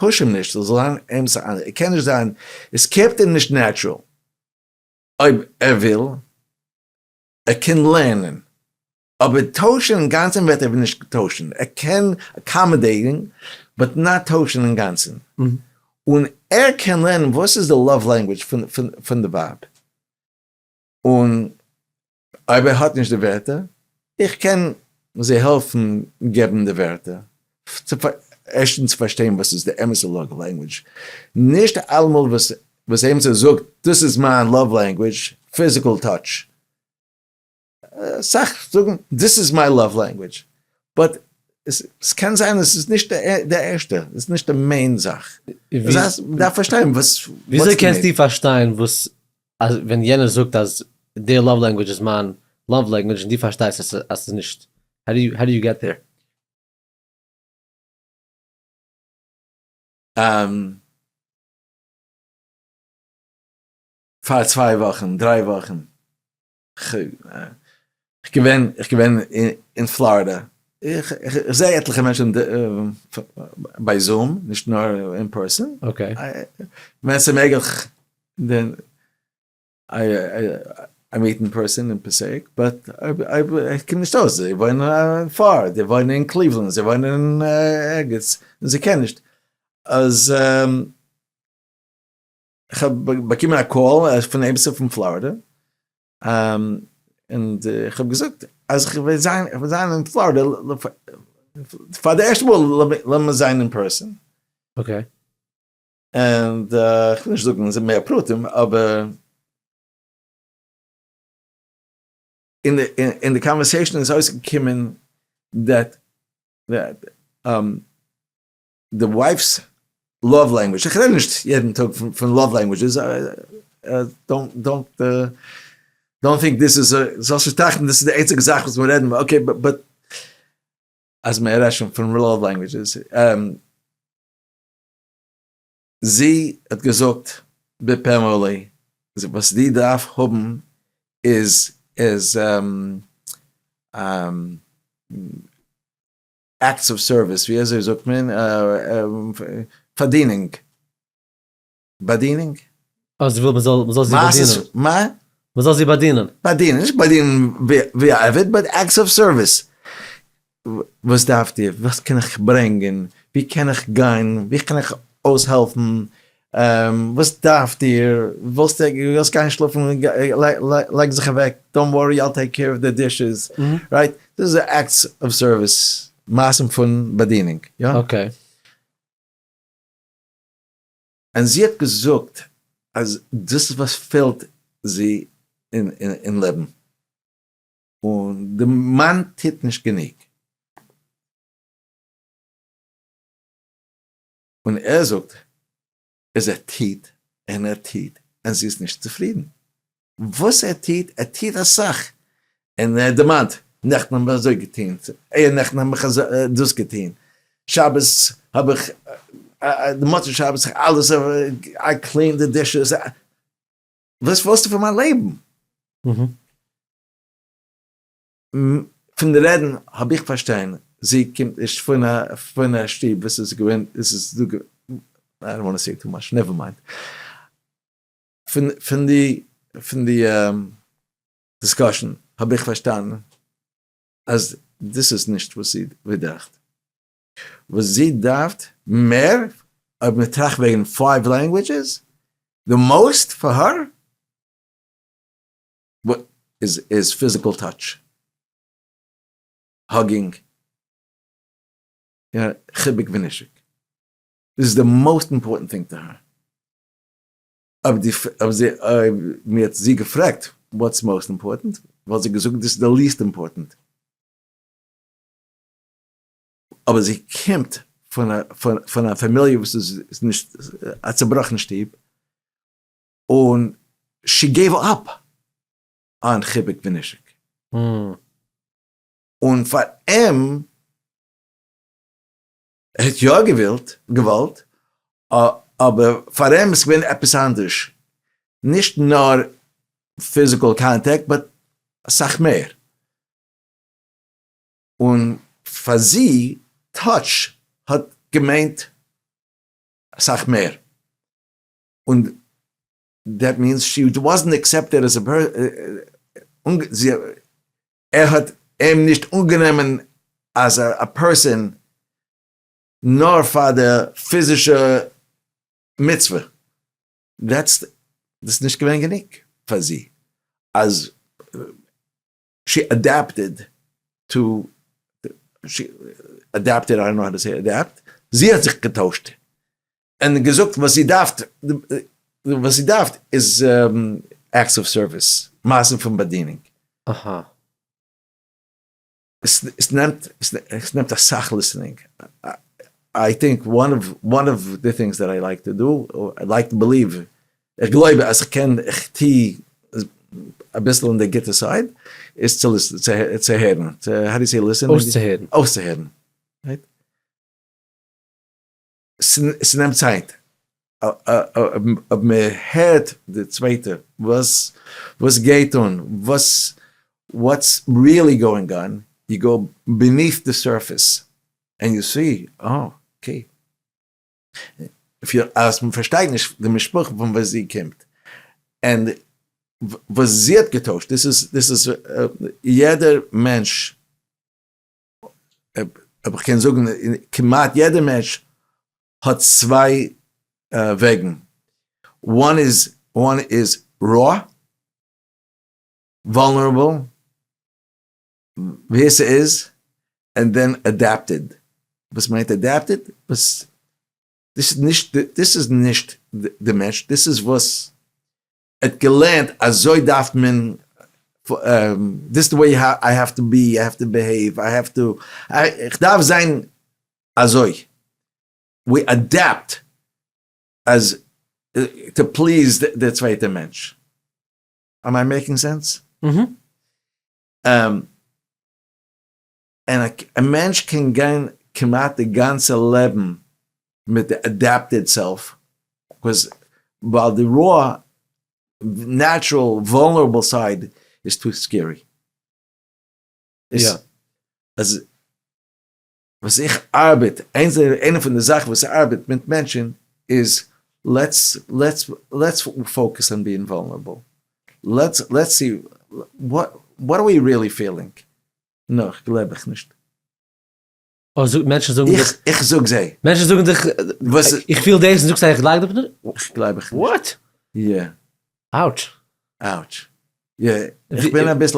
push אים נישט, זאל זיין אים, ער קען נישט זיין, עס קומט אים נישט natural, אויב ער וויל, ער קען לערנען, אבער טוישן אינגאנצן וועט ער נישט טוישן, ער קען accommodate ן but not טוישן אינגאנצן, און ער קען לערנען וואס איז די love language פון די ווייב, און אויב ער האט נישט די ווערטער, איך קען זיי העלפן געבן די ווערטער, ערשטנס צו פארשטיין וואס איז די אמת'ע love language, נישט אלעמאל וואס עימיצער זאגט דאס איז מיין love language, physical touch, אסאך זאגן this is my love language, but עס קען זיין עס איז נישט די ערשטע, עס איז נישט די main זאך, מ'דארף פארשטיין וואס. וויאזוי קענסטו פארשטיין וואס אז ווען יענער זאגט אז די love language איז מיין love language און דו פארשטייסט אז עס איז נישט, how do you get there? פאר צוויי וואכן, דריי וואכן, כ'געווען, איך געווען אין פלארידע, איך זעה עטליכע מענטשן ביי Zoom, נישט נאר אין person, ווען ס'מעגליך then I meet in person אין Passaic, but איך קום נישט אויס, זיי וואוינען far, זיי וואוינען אין קליוולענד, זיי וואוינען ערגעץ, און זיי קענען נישט, אז איך האב באקומען א call פון עימיצער פון פלארידע, און איך האב געזאגט אז איך וועל זיין, איך וועל זיין אין פלארידע פאר די ערשטע מאל לאמיר זיין אין person. Okay. און איך וויל נישט זאגן מער פרטים אבער אין די conversation איז אויסגעקומען that די wife's love language, איך רעד נישט יעדן טאג פון love languages, don't don't think this is, זאלסט נישט טראכטן דאס איז די איינציגע זאך וואס מיר רעדן, okay but אז מען רעדט שוין פון love languages, זי האט געזאגט בפה מלא, וואס די דארף האבן איז איז acts of service, ווי אזוי זאגט מען? פארדינונג. באדינונג? אה, זי וויל מ'זאל מ'זאל זי באדינען. מה? מ'זאל זי באדינען. באדינען, נישט באדינען ווי א עבד, but acts of service. וואס דארפט איר? וואס קען איך ברענגען? ווי קען איך גיין? ווי קען איך אויסהעלפן? וואס דארפט איר? ווילסט ווילסט גיין שלאפן? לייג זיך אוועק, don't worry I'll take care of the dishes, right? דאס איז acts of service, מעשים פון באדינונג, יא? okay. און זי האט געזאגט אז דאס איז וואס פעלט זי אין לעבן, און די מאן טוט נישט גענוג. און ער זאגט אז ער טוט און ער טוט און זי איז נישט צופרידן. וואס ער טוט, ער טוט אסאך, און ער דערמאנט, נעכטן האבן מיר אזוי געטון, אייער נעכטן האב איך דאס געטון, שבת האב איך, די מוצאי שבת איך אלעס, I clean the dishes, וואס ווילסטו פון מיין לעבן? פון די רעדן האב איך פארשטיין, זי קומט נישט פון א שטוב וואס איז געווען, עס איז דא, I don't wanna say too much, never mind. פון די פון די discussion האב איך פארשטאנען אז דאס איז נישט וואס זי דארפט. וואס זי דארפט מער, אויב מען טראכט וועגן five languages, the most for her איז physical touch, hugging, חיבוק ונישוק. דאס איז the most important thing to her. אויב די אויב זי אויב מען האט זי געפרעגט what's most important וואלט זי געזאגט דאס איז די least important. אבער זי קומט פון א פון א פאמיליע וואס איז נישט א צובראכן שטוב און she gave up on חיבוק ונישוק. און פאר אים ער האט יא געווילט, געוואלט, אבער פאר אים איז געווען עפעס אנדערש, נישט נאר physical contact but אסאך מער, און פאר זי touch האט געמיינט אסאך מער, און that means she wasn't accepted as a ער האט אים נישט אנגענומען as a person נאר פאר די פיזישע מצוה, that's דאס איז נישט געווען גענוג פאר זי, אז she adapted to she adapted, I don't know how to say adapt, זי האט זיך געטוישט און געזאגט וואס זי דארף, וואס זי דארף איז acts of service, מעשים פון באדינונג. אהא. עס נעמט, עס נעמט אסאך listening. I think one of, one of the things that I like to do, I like to believe, איך גלויב אז איך קען, איך טוה אביסל אין די גוטע side, איז צו listen, צו הערן, צו, how do you say listen? אויסצוהערן. אויסצוהערן. right? ס'נעמט צייט אויב מען הערט די צווייטע וואס וואס גייט אן, וואס what's really going on, you go beneath the surface and you see oh okay, אז מען פארשטייט נישט די משפחה פון וואס זי קומט און וואס זי האט געטוישט, דאס איז דאס איז יעדער מענטש אויב איך קען זאגן, כמעט יעדער מענטש האט צוויי וועגן, one is one is raw, vulnerable, ווער ס'איז, and then adapted, וואס מיינט adapted? וואס דאס איז נישט דאס איז נישט די מענטש, דאס איז וואס ער האט געלערנט אזוי דארף מען, this the way I have to be, I have to behave, I have to, איך דארף זיין אזוי, we adapt as to please די צווייטע מענטש, am I making sense? און א מענטש קען גיין כמעט די גאנצע לעבן מיט די adapted self, ווייל די raw natural vulnerable side איז too scary. אז וואס איך ארבעט, איינע פון די זאכן וואס איך ארבעט מיט מענטשן איז. Let's let's let's focus on being vulnerable, let's let's see what are we really feeling, נא, גלייב איך נישט. אוי זאג, מענטשן זאגן דיך. איך זאג זיי. מענטשן זאגן דיך, וואס? איך פיל דאס און זאגסט זיי איך גלייב דיך נישט? איך גלייב איך נישט. What? יא. Ouch. Ouch. יא, איך בין אביסל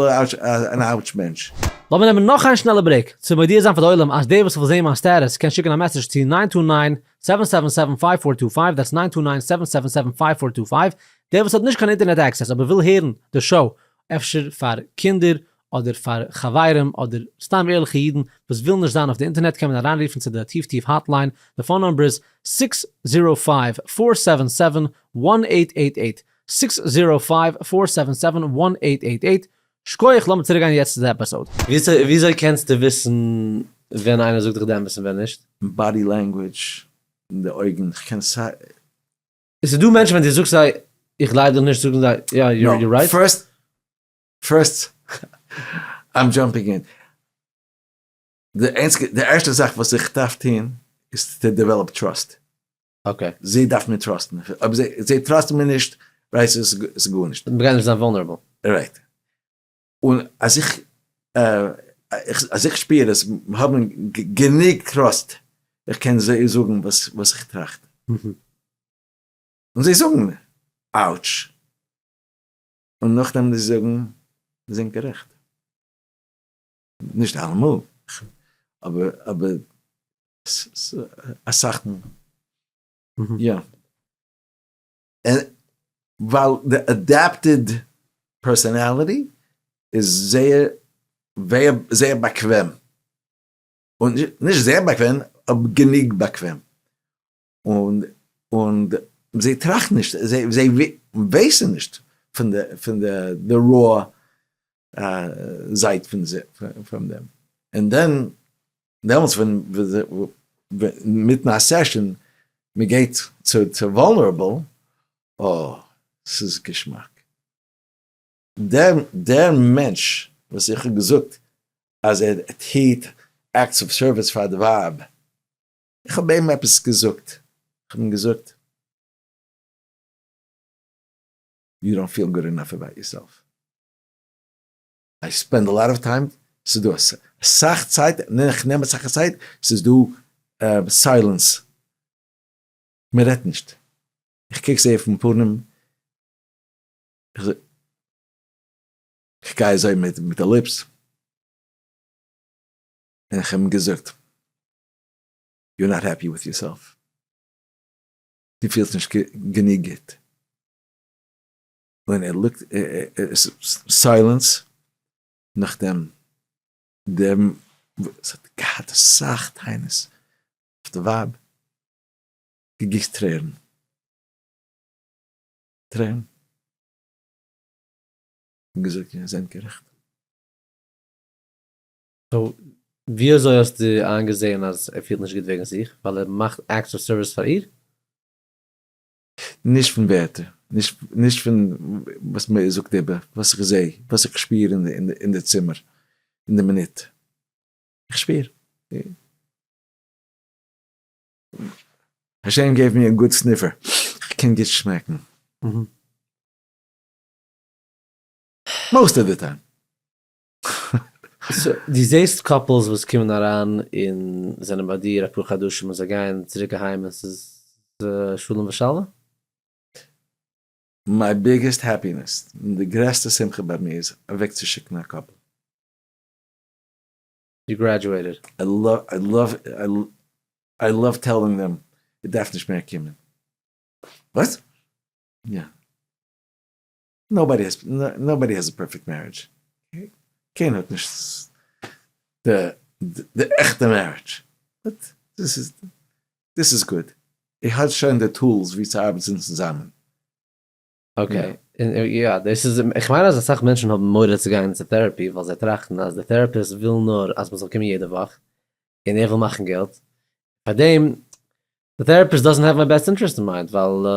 אן ouch מענטש. לאמיר נעמען נאך איין שנעלע break, צו מודיע זיין פאר די עולם אז דער וואס וויל זעהן מיין status קען שיקן א message צו nine two nine seven seven seven five four two five, that's nine two nine seven seven seven five four two five, דער וואס האט נישט קיין אינטערנעט access אבער וויל הערן די show, אפשר פאר קינדער אדער פאר חברים אדער סתם ערליכע אידן וואס ווילן נישט זיין אויף די אינטערנעט קען מען אריינרופן צו די טיף טיף hotline, די phone number איז six zero five four seven seven one eight eight eight, six zero five four seven seven one eight eight eight, שקויעך לאמיר צוריק גיין יעצט צו די episode. וויאזוי קענסטו וויסן ווען איינער זאגט דיך די אמת און ווען נישט? Body language, די אויגן, כ'קען סיי. עס איז דא מענטשן ווען דו זאגסט זיי איך גלייב דיך נישט זאגן זיי יא you're right. First first I'm jumping in. די איינציגע די ערשטע זאך וואס איך דארף טוהן איז to develop trust. Okay. זיי דארפן מיר trust ן. אויב זיי זיי trust ן מיר נישט right איז גארנישט. מ'גייט נישט זיין vulnerable. Right. און אז איך אז איך שפיר אז מיר האבן גענוג trust איך קען זיי זאגן וואס וואס איך טראכט. און זיי זאגן מיר ouch. און נאכדעם זיי זאגן זיי זענען גערעכט. נישט אלעמאל, אבער אבער אסאך מאל. יא. ווייל די adapted personality איז זייער זייער באקוועם. און נישט זייער באקוועם, אבער גענוג באקוועם. און און זיי טראכטן נישט, זיי זיי ווייסן נישט פון די פון די די raw זייט פון פון דעם, און דען דעמאלטס ווען מיטן א session מען גייט צו צו vulnerable, אה ס'איז געשמאק. דער דער מענטש וואס איך האב געזאגט אז ער טוט acts of service פאר די ווייב, איך האב אים עפעס געזאגט, איך האב אים געזאגט, you don't feel good enough about yourself, I spend a lot of time, ס'איז דא אסאך צייט, איך נעם אסאך צייט, ס'איז דא silence, מען רעדט נישט, איך קוק זיי אויפן פנים, איך זאג, איך גיי אזוי מיט די lips, און איך האב אים געזאגט, you're not happy with yourself, דו פילסט נישט גענוג גוט, און ער look ט, silence, נאכדעם דער וואס האט געהאט אסאך טענות אויף די ווייב, געגיסט טרערן, טרערן, און געזאגט איר זענט גערעכט. So ווי אזוי האסטו איינגעזעהן אז ער פילט נישט גוט וועגן זיך? ווייל ער מאכט acts of service פאר איר? נישט פון ווערטער, נישט פון וואס מען זאגט איבער, וואס איך זעה, וואס איך שפיר אין די צימער, אין די מינוט. איך שפיר. השם gave me a good sniffer, איך קען גוט שמעקן. Most of the time. דו זעסט couples וואס קומען אריין און זענען ביי דיר אפאר חדשים און זיי גייען צוריק אהיים און ס'איז שלום ושלווה? My biggest happiness, די גרעסטע שמחה ביי מיר איז אוועקצושיקן א couple. You graduated. I love I love telling them, איר דארפט נישט מער קומען. וואס? יא. Nobody has nobody has a perfect marriage, קיינער האט נישט די עכטע marriage, but this is this is good, איר האט שוין די tools ווי צו ארבעטן צוזאמען. Okay, יא דאס איז, איך מיין אז אסאך מענטשן האבן מורא צו גיין צו therapy ווייל זיי טראכטן אז די therapist וויל נאר אז מען זאל קומען יעדע וואך און ער וויל מאכן געלט, פארדעם די therapist doesn't have my best interest in mind ווייל.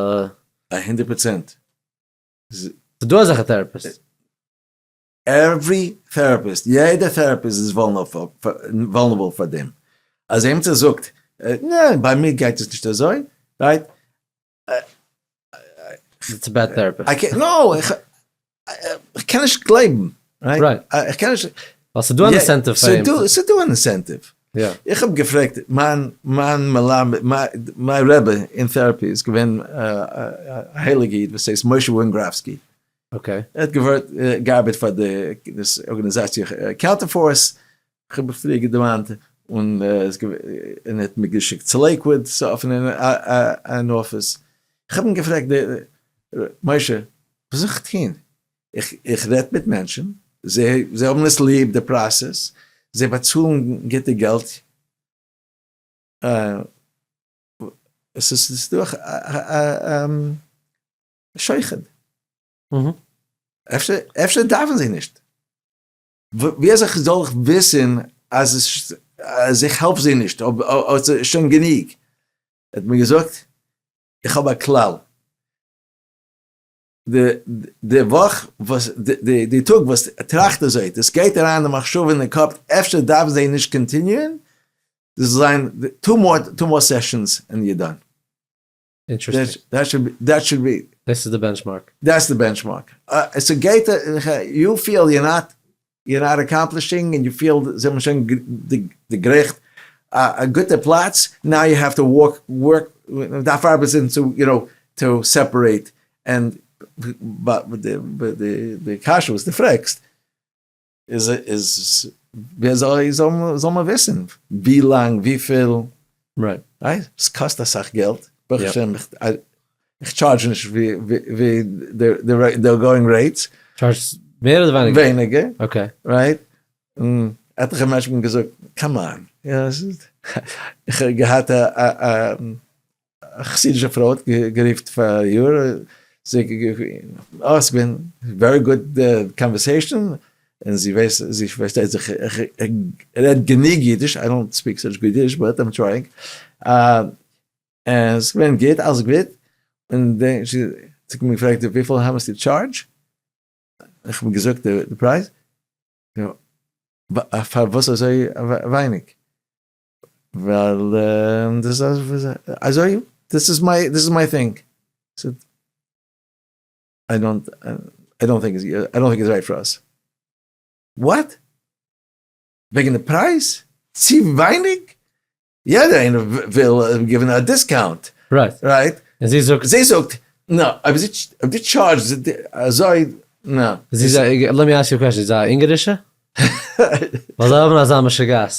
א הונדערט פראצענט. ס'דא אזעלכע therapists. Every therapist, יעדע therapist איז vulnerable פאר דעם. אז עימיצער זאגט, נע, ביי מיר גייט עס נישט אזוי, right? It's a bad therapist. I can't, no, איך קען נישט גלייבן, right? איך קען נישט. ווייל ס'איז דא אן incentive פאר אים. ס'איז דא אן incentive. איך האב געפרעגט מיין מיין מלמד, מיין רבי אין therapy איז געווען א הייליגע איד וואס הייסט משה ווינגראווסקי. Okay. ער האט געארבעט פאר די ארגאניזאציע Counterforce, כ'האב פריער געדערמאנט, און ער האט מיר געשיקט צו לעיקוואד צו עפענען אן אפיס. כ'האב אים געפרעגט, משה, וואס זאל איך טון? איך רעד מיט מענטשן, זיי האבן עס ליב די process, זיי באצאלן גוטע געלט, עס איז דא א שוחד. אפשר דארפן זיי נישט. ווי אזוי זאל איך וויסן אז איך העלף זיי נישט, אויב עס איז שוין גענוג? ער האט מיר געזאגט, איך האב א כלל, די וואך וואס, די טאג וואס טראכט אזוי, עס גייט אריין די מחשבה אין די קאפ, אפשר דארפן זיי נישט continue ען, דאס זאל זיין two more sessions and you're done. Interesting. That should be. דאס איז די benchmark. That's the benchmark. ס'גייט, you feel you're not, you're not accomplishing and you feel זיי האבן שוין דערגרייכט א גוטע פלאץ, now you have to work, work, מ'דארף ארבעטן צו, you know, to separate and די קשיא וואס דו פרעגסט איז איז ווי אזוי זאל מען וויסן ווי לאנג וויפיל, right, עס קאסט אסאך געלט, ברוך השם איך טשארדזש נישט ווי די going rates. טשארדזשסט מער אדער ווייניגער? ווייניגער. Okay. Right, און עטליכע מענטשן האבן געזאגט come on, איך האב געהאט א א חסידישע פרוי האט גערופט פאר א יאר, זי האט אה עס איז געווען very good conversation, און זי ווייסט זי פארשטייט זיך איך רעד גענוג אידיש, I don't speak such good Yiddish but I'm trying, און עס איז געווען גוט אלעס גוט, און זי האט מיר געפרעגט וויפיל how much you charge, איך האב געזאגט די פרייז, פארוואס אזוי ווייניג? ווייל דאס איז אזוי, דאס איז my, דאס איז my thing. I don't, I don't think, I don't think it's right for us. What? וועגן די פרייז? צו ווייניג? יעדער איינער וויל גיבן א discount. Right. Right? און זי זאגט. זי זאגט, no, אויב זי טשארדזשט אזוי, no. זי איז א, let me ask you a question, זי איז א אונגארישע? ווייל זיי האבן אזא משוגעת.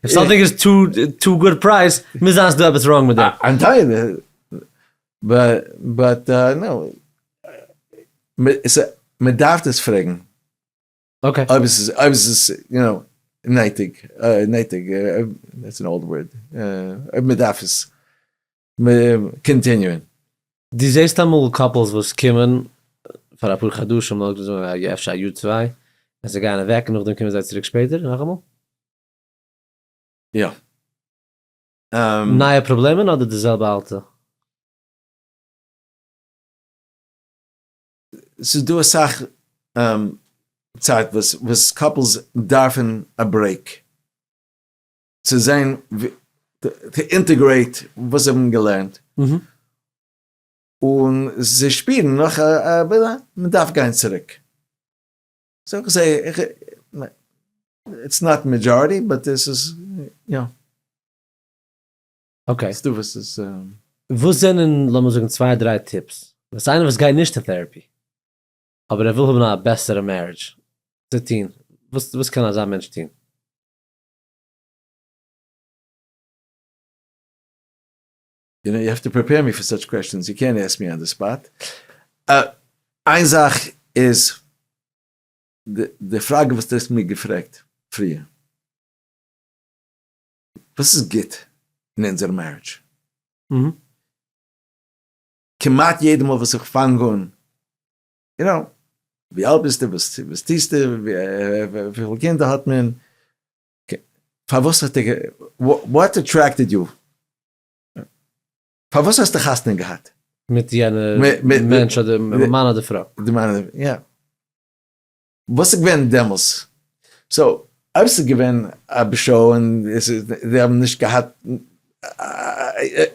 If something is too too good price, מוז זיין ס'דא עפעס wrong מיט דעם. I'm telling you, but no, מ'דארף דאס פרעגן. Okay. אויב עס איז, אויב עס איז, you know, נייטיג, נייטיג, that's an old word, אויב מ'דארף עס continue ען. דו זעסט אמאל couples וואס קומען פאר אפאר חדשים, לאמיר זאגן אפשר א יאר צוויי, און זיי גייען אוועק און נאכדעם קומען זיי צוריק שפעטער נאכאמאל? יא. נייע פראבלעמען אדער די זעלבע אלטע? ס'איז דא אסאך צייט וואס couples דארפן א break צו זען to integrate וואס זיי האבן געלערנט, און זיי שפירן נאך א מען דארף גיין צוריק. So איך זע, it's not majority but עס איז יא. Okay. ס'דא וואס איז. וואס זענען לאמיר זאגן צוויי דריי tips וואס איינער וואס גייט נישט אין therapy אבער ער וויל האבן א בעסערע marriage צו טון, וואס קען אזא מענטש טון? You know, you have to prepare me for such questions, you can't ask me on the spot. איין זאך איז די פראגע וואס דו האסט מיר געפרעגט פריער, וואס איז גוט אין אונזער marriage? כמעט יעדע מאל וואס איך פאנג אן, you know, ווי אלט ביסטו, וואס טוסטו, וויפיל קינדער האט מען, פארוואס האט ער, what attracted you? פארוואס האסטו חתונה געהאט? מיט יענע מענטש אדער מאן אדער פרוי. די מאן אדער, יא. וואס איז געווען דעמאלס? So, אויב ס'איז געווען א בושה און זיי האבן נישט געהאט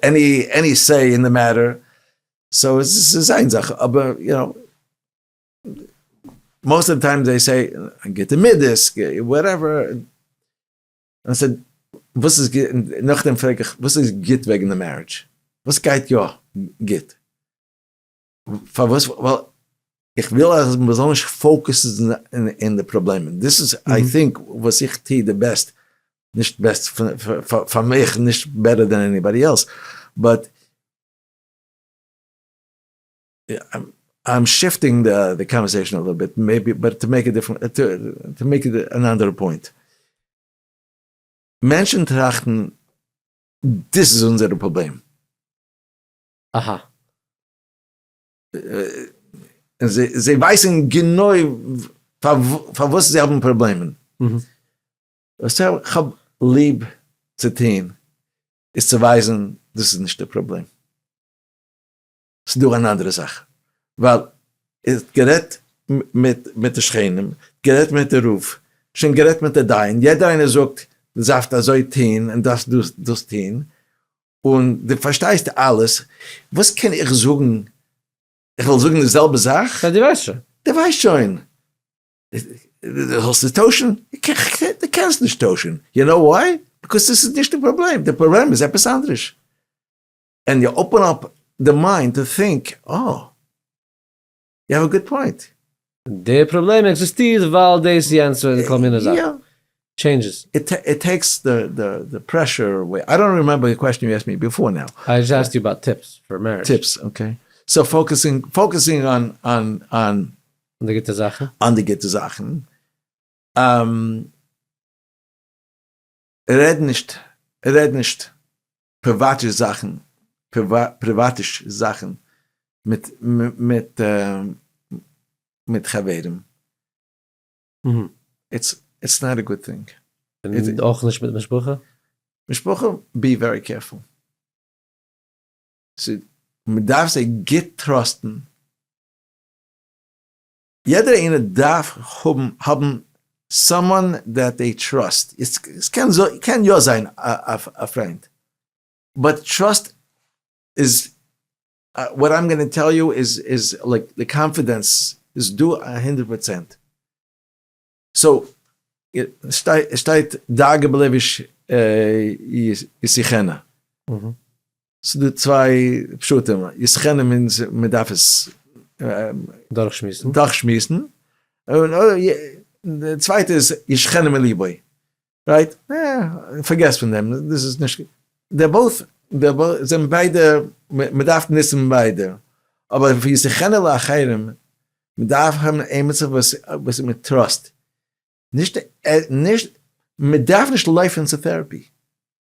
any say in the matter. So עס איז איין זאך, אבער you know, most of the time they say גוטע מידות, whatever, און ס'איז וואס איז גוט, נאכדעם פרעג איך וואס איז גוט וועגן די marriage, וואס גייט יא גוט, פארוואס, ווייל איך וויל אז מען זאל נישט focus ן אין די פראבלעמען, דאס איז I think וואס איך טוה די best, נישט best פאר מיך, נישט better than anybody else, but I'm shifting the conversation a little bit, maybe, but to make a different, to make it אן אנדערע point. מענטשן טראכטן דאס איז אונזערע פראבלעם. אהא. און זיי ווייסן גענוי פארוואס זיי האבן פראבלעמען. וואס איך האב ליב צו טון איז צו ווייזן דאס איז נישט די פראבלעם. ס'איז דא אן אנדערע זאך. ווייל ער האט גערעדט מיט די שכנים, גערעדט מיט די רב, שוין גערעדט מיט די דיין, יעדער איינער זאגט דו דארפסט אזוי טון און דארפסט דאס טון, און דו פארשטייסט אלעס, וואס קען איך זאגן? איך וועל זאגן די זעלבע זאך? ווייל דו ווייסט שוין. דו ווייסט שוין. דו זאלסט עס טוישן? דו קענסט נישט טוישן. You know why? Because דאס איז נישט די פראבלעם, די פראבלעם איז עפעס אנדערש. And you open up the mind to think, oh, you have a good point. די פראבלעם עקזיסטירט ווייל דאס יענץ און כל מיני זאכן. Changes. It takes the pressure away. I don't remember the question you asked me before now. I just asked you about tips for marriage. Tips, okay. So focusing focusing on on on אן די גוטע זאכן. אן די גוטע זאכן. רעד נישט רעד נישט פריוואטיש זאכן פריוואטיש זאכן מיט מיט מיט חברים. It's it's not a good thing. און אויך נישט מיט משפחה? משפחה be very careful. מ'דארף זיי גוט trust ן. יעדער איינער דארף האבן האבן someone that they trust, עס קען יא זיין א פריינט, but trust איז what I'm gonna tell you איז איז like די confidence איז דא א הונדרעט פראצענט, so עס שטייט דאגה בלב איש ישיחנה. ס'דא צוויי פשטים, ישיחנה means מ'דארף עס דורכשמועסן. דורכשמועסן, און די צווייטע איז ישחנה מליבו, right? פארגעס פון דעם, דאס איז נישט, they're both, זענען ביידע, מ'דארף נוצן ביידע, אבער ישיחנה לאחרים, מ'דארף האבן עימיצער וואס מ'טראסט, נישט, נישט, מ'דארף נישט לויפן צו therapy,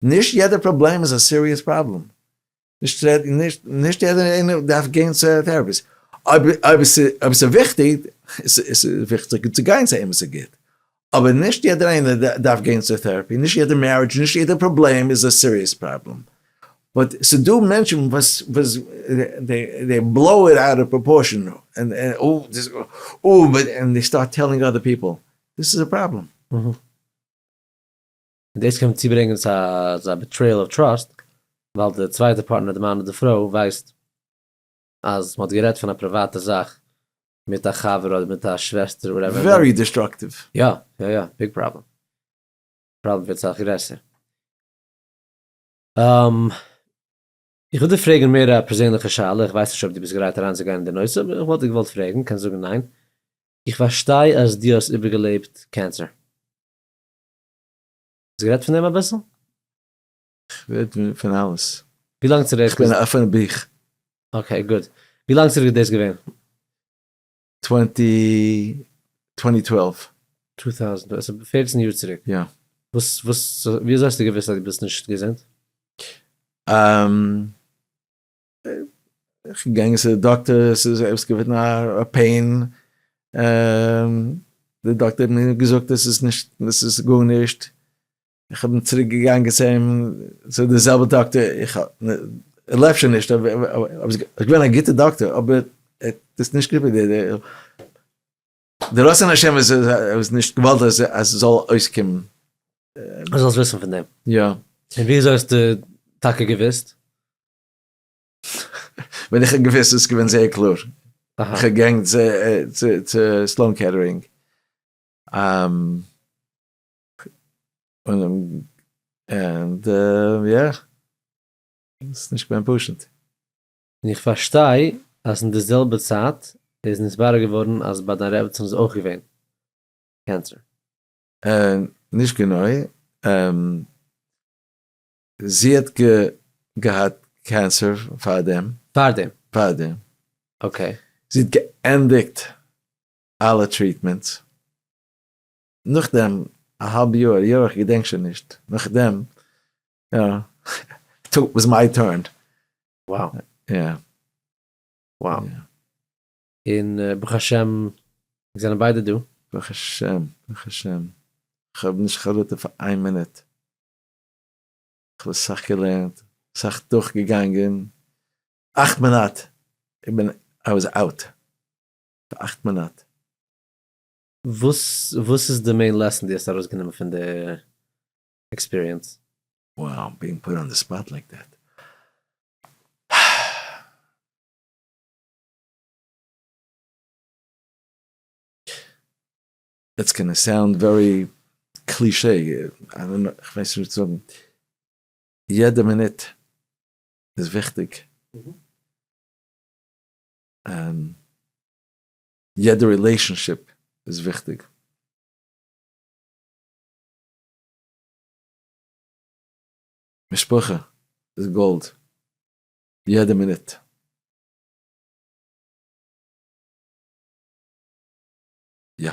נישט יעדע פראבלעם איז א serious פראבלעם, נישט נישט יעדער איינער דארף גיין צו א therapist, אויב אויב עס איז וויכטיג, עס איז וויכטיג צו גיין צו אים עס איז גוט, אבער נישט יעדער איינער דארף גיין צו therapy, נישט יעדע marriage, נישט יעדע פראבלעם איז א serious פראבלעם, but ס'דא מענטשן וואס וואס they blow it out of proportion, און און און they start telling other people, דאס איז א פראבלעם. און דאס קען צוברענגען צו אזא betrayal of trust, ווייל די צווייטע פארטנער, די מאן אדער די פרוי, ווייסט אז מ'האט גערעדט פון א פריוואטע זאך מיט א חבר אדער מיט א שוועסטער whatever. Very destructive. יא יא יא, big problem. פראבלעם ווערט סאך גרעסער. איך וויל דיר פרעגן מער א פערזענליכע שאלה, איך ווייס נישט אויב דו ביסט גרייט אריינצוגיין אין די נושא, אבער איך וואלט דיר געוואלט פרעגן, קענסט זאגן ניין. איך פארשטיי אז דו האסט איבערגעלעבט cancer. האסט גערעדט פון דעם אביסל? כ'רעד פון אלעס. ווי לאנג צוריק? כ'בין א אפענע בוך. Okay good. ווי לאנג צוריק איז דאס געווען? Twenty twenty twelve. Two thousand, ס'איז 14 יאר צוריק. יא. וואס וואס ווי אזוי האסטו געוואוסט אז דו ביסט נישט געזונט? איך בין געגאנגען צו די דאקטער, עס איז עפעס געווען א pain, די דאקטער האט מיר געזאגט עס איז נישט, עס איז גארנישט, איך בין צוריק געגאנגען צו אים, צו די זעלבע דאקטער, איך לעב שוין נישט, אבער עס איז געווען א גוטע דאקטער, אבער ער האט עס נישט געפירט, די רצון השם איז איז נישט געוואלט אז עס זאל אויסקומען. אז זאלסט וויסן פון דעם. יא. און ווי אזוי האסטו טאקע געוואוסט? ווען איך האב געוואוסט איז געווען זייער קלאר. איך האב געגאנגען צו Sloan Kettering. און יא, ס'איז נישט געווען פשוט. און איך פארשטיי אז אין די זעלבע צייט איז נתברר געווארן אז ביי דיין רעבעצין איז אויך געווען קענסער. נישט גענוי, זי האט געהאט קענסער פארדעם. פארדעם? פארדעם. Okay. זי האט געענדיגט אלע treatments, נאכדעם א האלב יאר, יאר איך געדענק שוין נישט, נאכדעם יא, it was my turn. Wow. יא. Wow. און ברוך השם זענען ביידע דא. ברוך השם, ברוך השם. כ'האב נישט חרטה פאר איין מינוט. כ'האב אסאך געלערנט, אסאך דורכגעגאנגען. 8 מאנאט, איך בין, I was out. פאר 8 מאנאט. וואס איז די main lesson די האסט ארויסגענומען פון די experience? Wow, being put on the spot like that. It's gonna sound very cliché, I don't know, איך ווייס נישט ווי צו זאגן, יעדע מינוט איז וויכטיג, יעדע relationship איז וויכטיג. משפחה איז גאלד, יעדע מינוט. יא.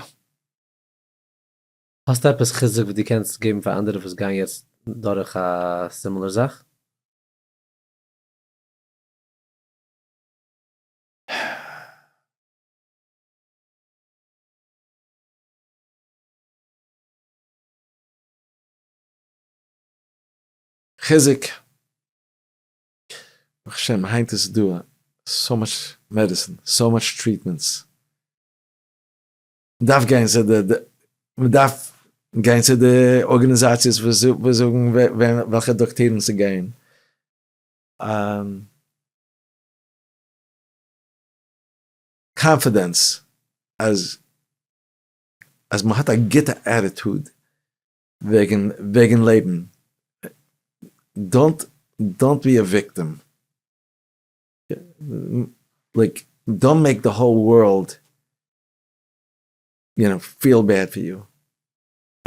האסט עפעס חיזוק וואס דו קענסט געבן פאר אנדערע וואס גייען יעצט דורך א similar זאך? חיזוק. ברוך השם היינט איז דא so much medicine, so much treatments. מ'דארף גיין צו די, מ'דארף גיין צו די ארגאניזאציעס וואס זאגן וועלכע דאקטוירים צו גיין. Confidence אז אז מ'האט א גוטע attitude וועגן וועגן לעבן, don't don't be a victim, like don't make the whole world you know feel bad for you,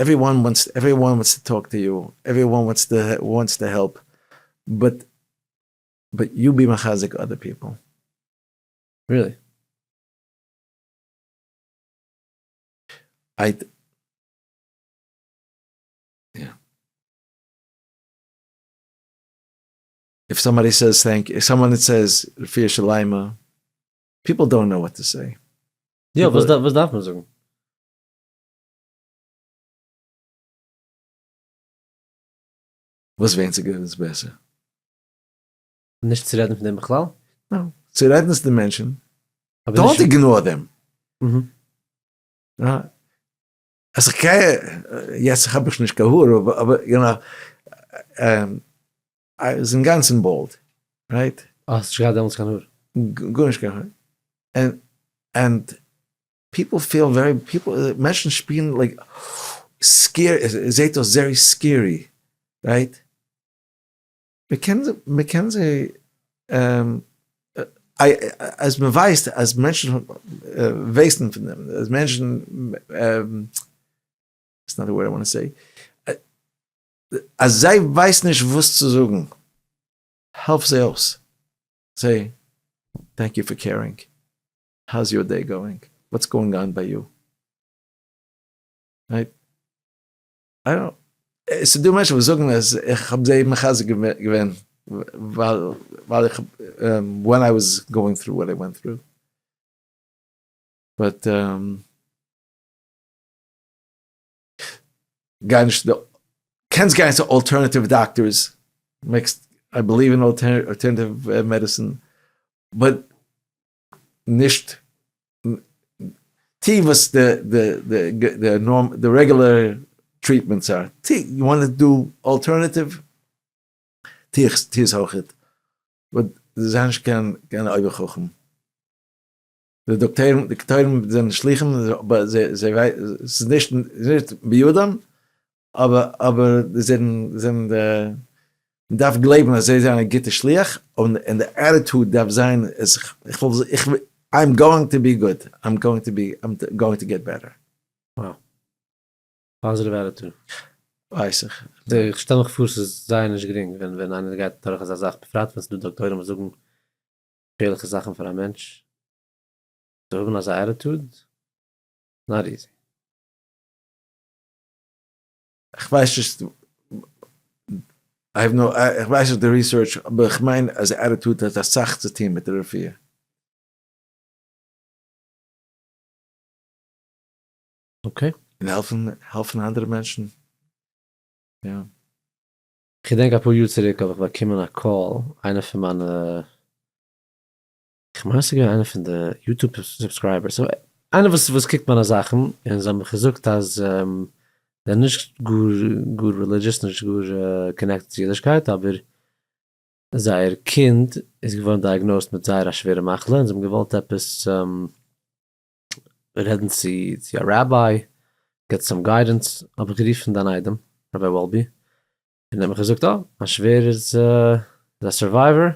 everyone wants everyone wants to talk to you, everyone wants to wants to help, but but you be מחזק other people. Really? I yeah. If somebody says thank you, someone that says רפואה שלימה, people don't know what to say. יא, וואס וואס דארף מען זאגן? וואס ווייניגער איז בעסער? נישט צו רעדן פון דעם בכלל? No. צו רעדן צו די מענטשן, don't ignore them. אז איך גיי, יעצט האב איך נישט קיין האר, אבער you know, איז אינגאנצן bald, right? האסט נישט געהאט דעמאלטס קיין האר? גארנישט קיין האר. And people feel very, people, מענטשן שפירן like scary, עס זעט אויס זייער scary, right? מ'קען זיי, אז מ'ווייסט אז מענטשן ווייסן פון דעם, אז מענטשן, it's not the word I want to say, אז זיי ווייסן נישט וואס צו זאגן, העלף זיי אויס, say, thank you for caring, how's your day going, what's going on ביי you, right? I don't, עס איז דא מענטשן וואס זאגן אז איך האב זיי מחזק געווען ווייל איך when I was going through what I went through, but גיי נישט צו די, קענסט גיין צו alternative doctors, מעגסט, I believe in alternative medicine, but נישט טוה וואס די regular treatments are, טוה, you want to do alternative, טוה עס אויכעט, but. זיי נישט קיין קיין אויבער חכם. די דאקטוירים די דאקטוירים זענען שליחים אבער זיי זיי ס'איז נישט נישט בידם אבער אבער זיי זענען זענען די מ'דארף גלייבן אז זיי זענען א גוטע שליח און און די attitude דארף זיין אז איך וויל איך I'm going to be good I'm going to be I'm going to get better. Wow. Positive attitude. ווייס איך. איך שטעל מיך פאר ס'איז זייער נישט גרינג ווען ווען איינער גייט דורך אזא זאך בפרט ווען ס'דא דאקטוירים וואס זאגן געפערליכע זאכן פאר א מענטש, צו האבן אזא attitude, not easy. איך ווייס נישט, איך ווייס נישט די research, אבער איך מיין אז attitude האט אסאך צו טון מיט די רפואה. Okay. און העלפן, העלפן אנדערע מענטשן, יא. כ'געדענק אפאר יאר צוריק האב איך באקומען א call, איינער פון מיינע, כ'מיין ס'איז געווען איינער פון די YouTube subscribers, איינער וואס וואס קוקט מיינע זאכן, און זיי האבן מיך געזאגט אז זיי זענען נישט גאר גאר religious, נישט גאר connected צו אידישקייט, אבער זייער קינד איז געווארן diagnosed מיט זייער א שווערע מחלה, און זיי האבן געוואלט עפעס רעדן צו צו א rabbi, get some guidance, האב איך גערופן דיין איידעם Rabbi וואלבי, און ער האט מיך געזאגט אה, מיין שווער איז א survivor,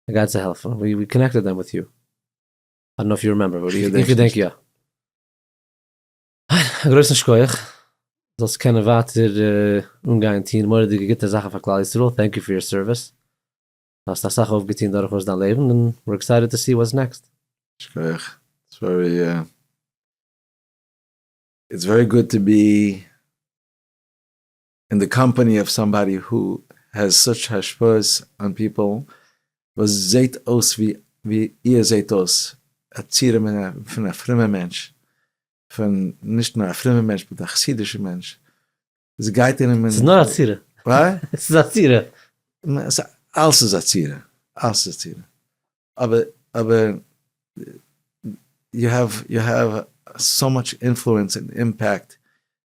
ער גייט זיי העלפן, we connected them with you, I don't know if you remember, but איך געדענק יא. א גרויסן שכוח, זאלסט קענען ווייטער אנגיין טון מורא'דיגע גוטע זאכן פאר כלל ישראל, thank you for your service, האסט אסאך אויפגעטון דורכאויס דיין לעבן און we're excited to see what's next. שכוח, it's very it's very good to be in the company of somebody who has such השפעות on people וואס זעהט אויס ווי איר זעהט אויס, א צורה פון א פרומע מענטש, פון נישט נאר א פרומע מענטש but א חסידישע מענטש, עס גייט אין אים. ס'איז נאר א צורה. וואס? ס'איז א צורה. אלעס איז א צורה, אלעס איז א צורה. אבער אבער you have you have so much influence און impact,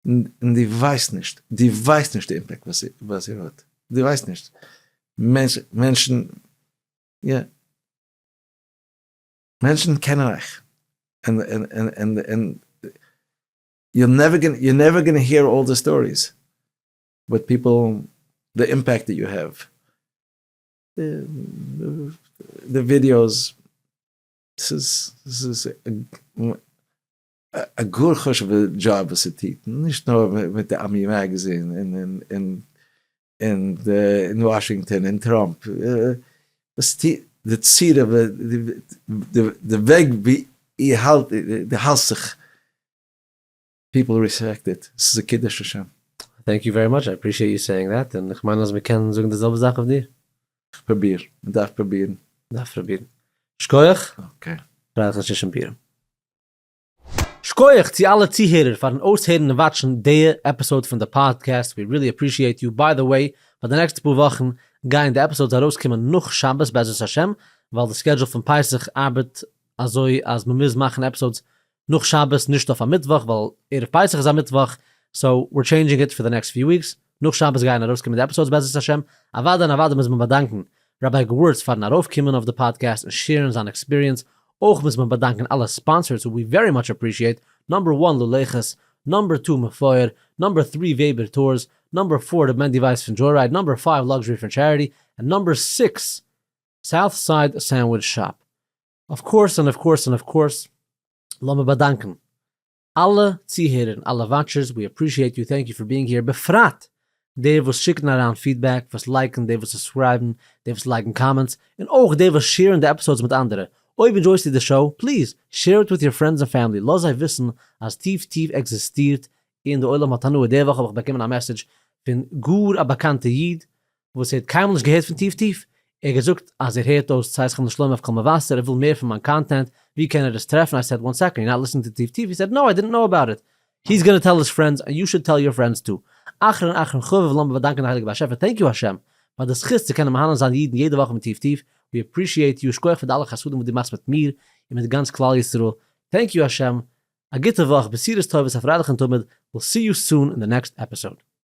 און דו ווייסט נישט, דו ווייסט נישט די impact וואס איר האט, דו ווייסט נישט. מענטשן, יא. מענטשן קענען אייך. און און און און you're never gonna you're never gonna hear all the stories but people the impact that you have די videos ס'איז ס'איז א גאר חשוב'ע דזשאב וואס איר טוט, נישט נאר מיט די עמי magazine און און און אין וואשינגטאן און טראמפ, וואס טוט די צורה די וועג ווי איר האלט די האלסט זיך people respect it, ס'איז א קידוש השם. Thank you very much, I appreciate you saying that, און איך מיין אז מ'קען זאגן די זעלבע זאך אויף דיר. איך פרוביר, מ'דארף פרובירן. מ'דארף פרובירן. שקויעך. Okay. פרייליכן שושן פורים. שקויעך צו אלע צוהערער פארן אויסהערן און watch ן די episode פון די podcast, we really appreciate you, by the way, פאר די נעקסטע פאר וואכן גייען די episodes ארויסקומען נאך שבת בעזרת השם, ווייל די schedule פון פסח ארבעט אזוי אז מ'מוז מאכן episodes נאך שבת נישט אויף א מיטוואך ווייל ערב פסח איז א מיטוואך, so we're changing it for the next few weeks, נאך שבת גייען ארויסקומען די episodes בעזרת השם, אוודאי און אוודאי מוז מען באדאנקן Rabbi געווארץ פארן ארויפקומען אויף די פאדקעסט און share ן זיין experience, אויך מוז מען באדאנקן אלע sponsors who we very much appreciate, number one לולעכעס, number two מפואר, number three וועבער Tours, number four ר' מענדי ווייס פון Joyride, number five Luxury פון Charity, און number six South Side Sandwich Shop. Of course און of course און of course לאמיר באדאנקן אלע צוהערער און אלע watchers, we appreciate you, thank you for being here, בפרט די וואס שיקן אריין feedback, וואס like ן, די וואס subscribe ן, די וואס לייגן comments, און אויך די וואס share ן די episodes מיט אנדערע. אויב enjoy סטו די show, please share it with your friends און family, לאז זיי וויסן אז טיף טיף עקזיסטירט און די עולם האט הנאה. די וואך האב איך באקומען א message פון גאר א באקאנטע איד וואס ער האט קיינמאל נישט געהערט פון טיף טיף, ער האט געזאגט אז ער הערט אויס צאת חמלה שלמה אויף קול מבשר, ער וויל מער פון מיין content, ווי קען ער עס טרעפן, I said one second, you're not listening to טיף טיף, he said no I didn't know about it, he's gonna tell his friends and you should tell your friends too. אחרון אחרון חביב לאמיר באדאנקען די הייליגע באשעפער thank you השם פאר די זכות צו קענען מהנה זיין אידן יעדע וואך מיט טיף טיף, we appreciate you, שכוח פאר די אלע חסדים וואס דו מאכסט מיט מיר און מיט גאנץ כלל ישראל, thank you השם, א גוטע וואך, בשורות טובות, א פרייליכן תמיד, we'll see you soon in the next episode.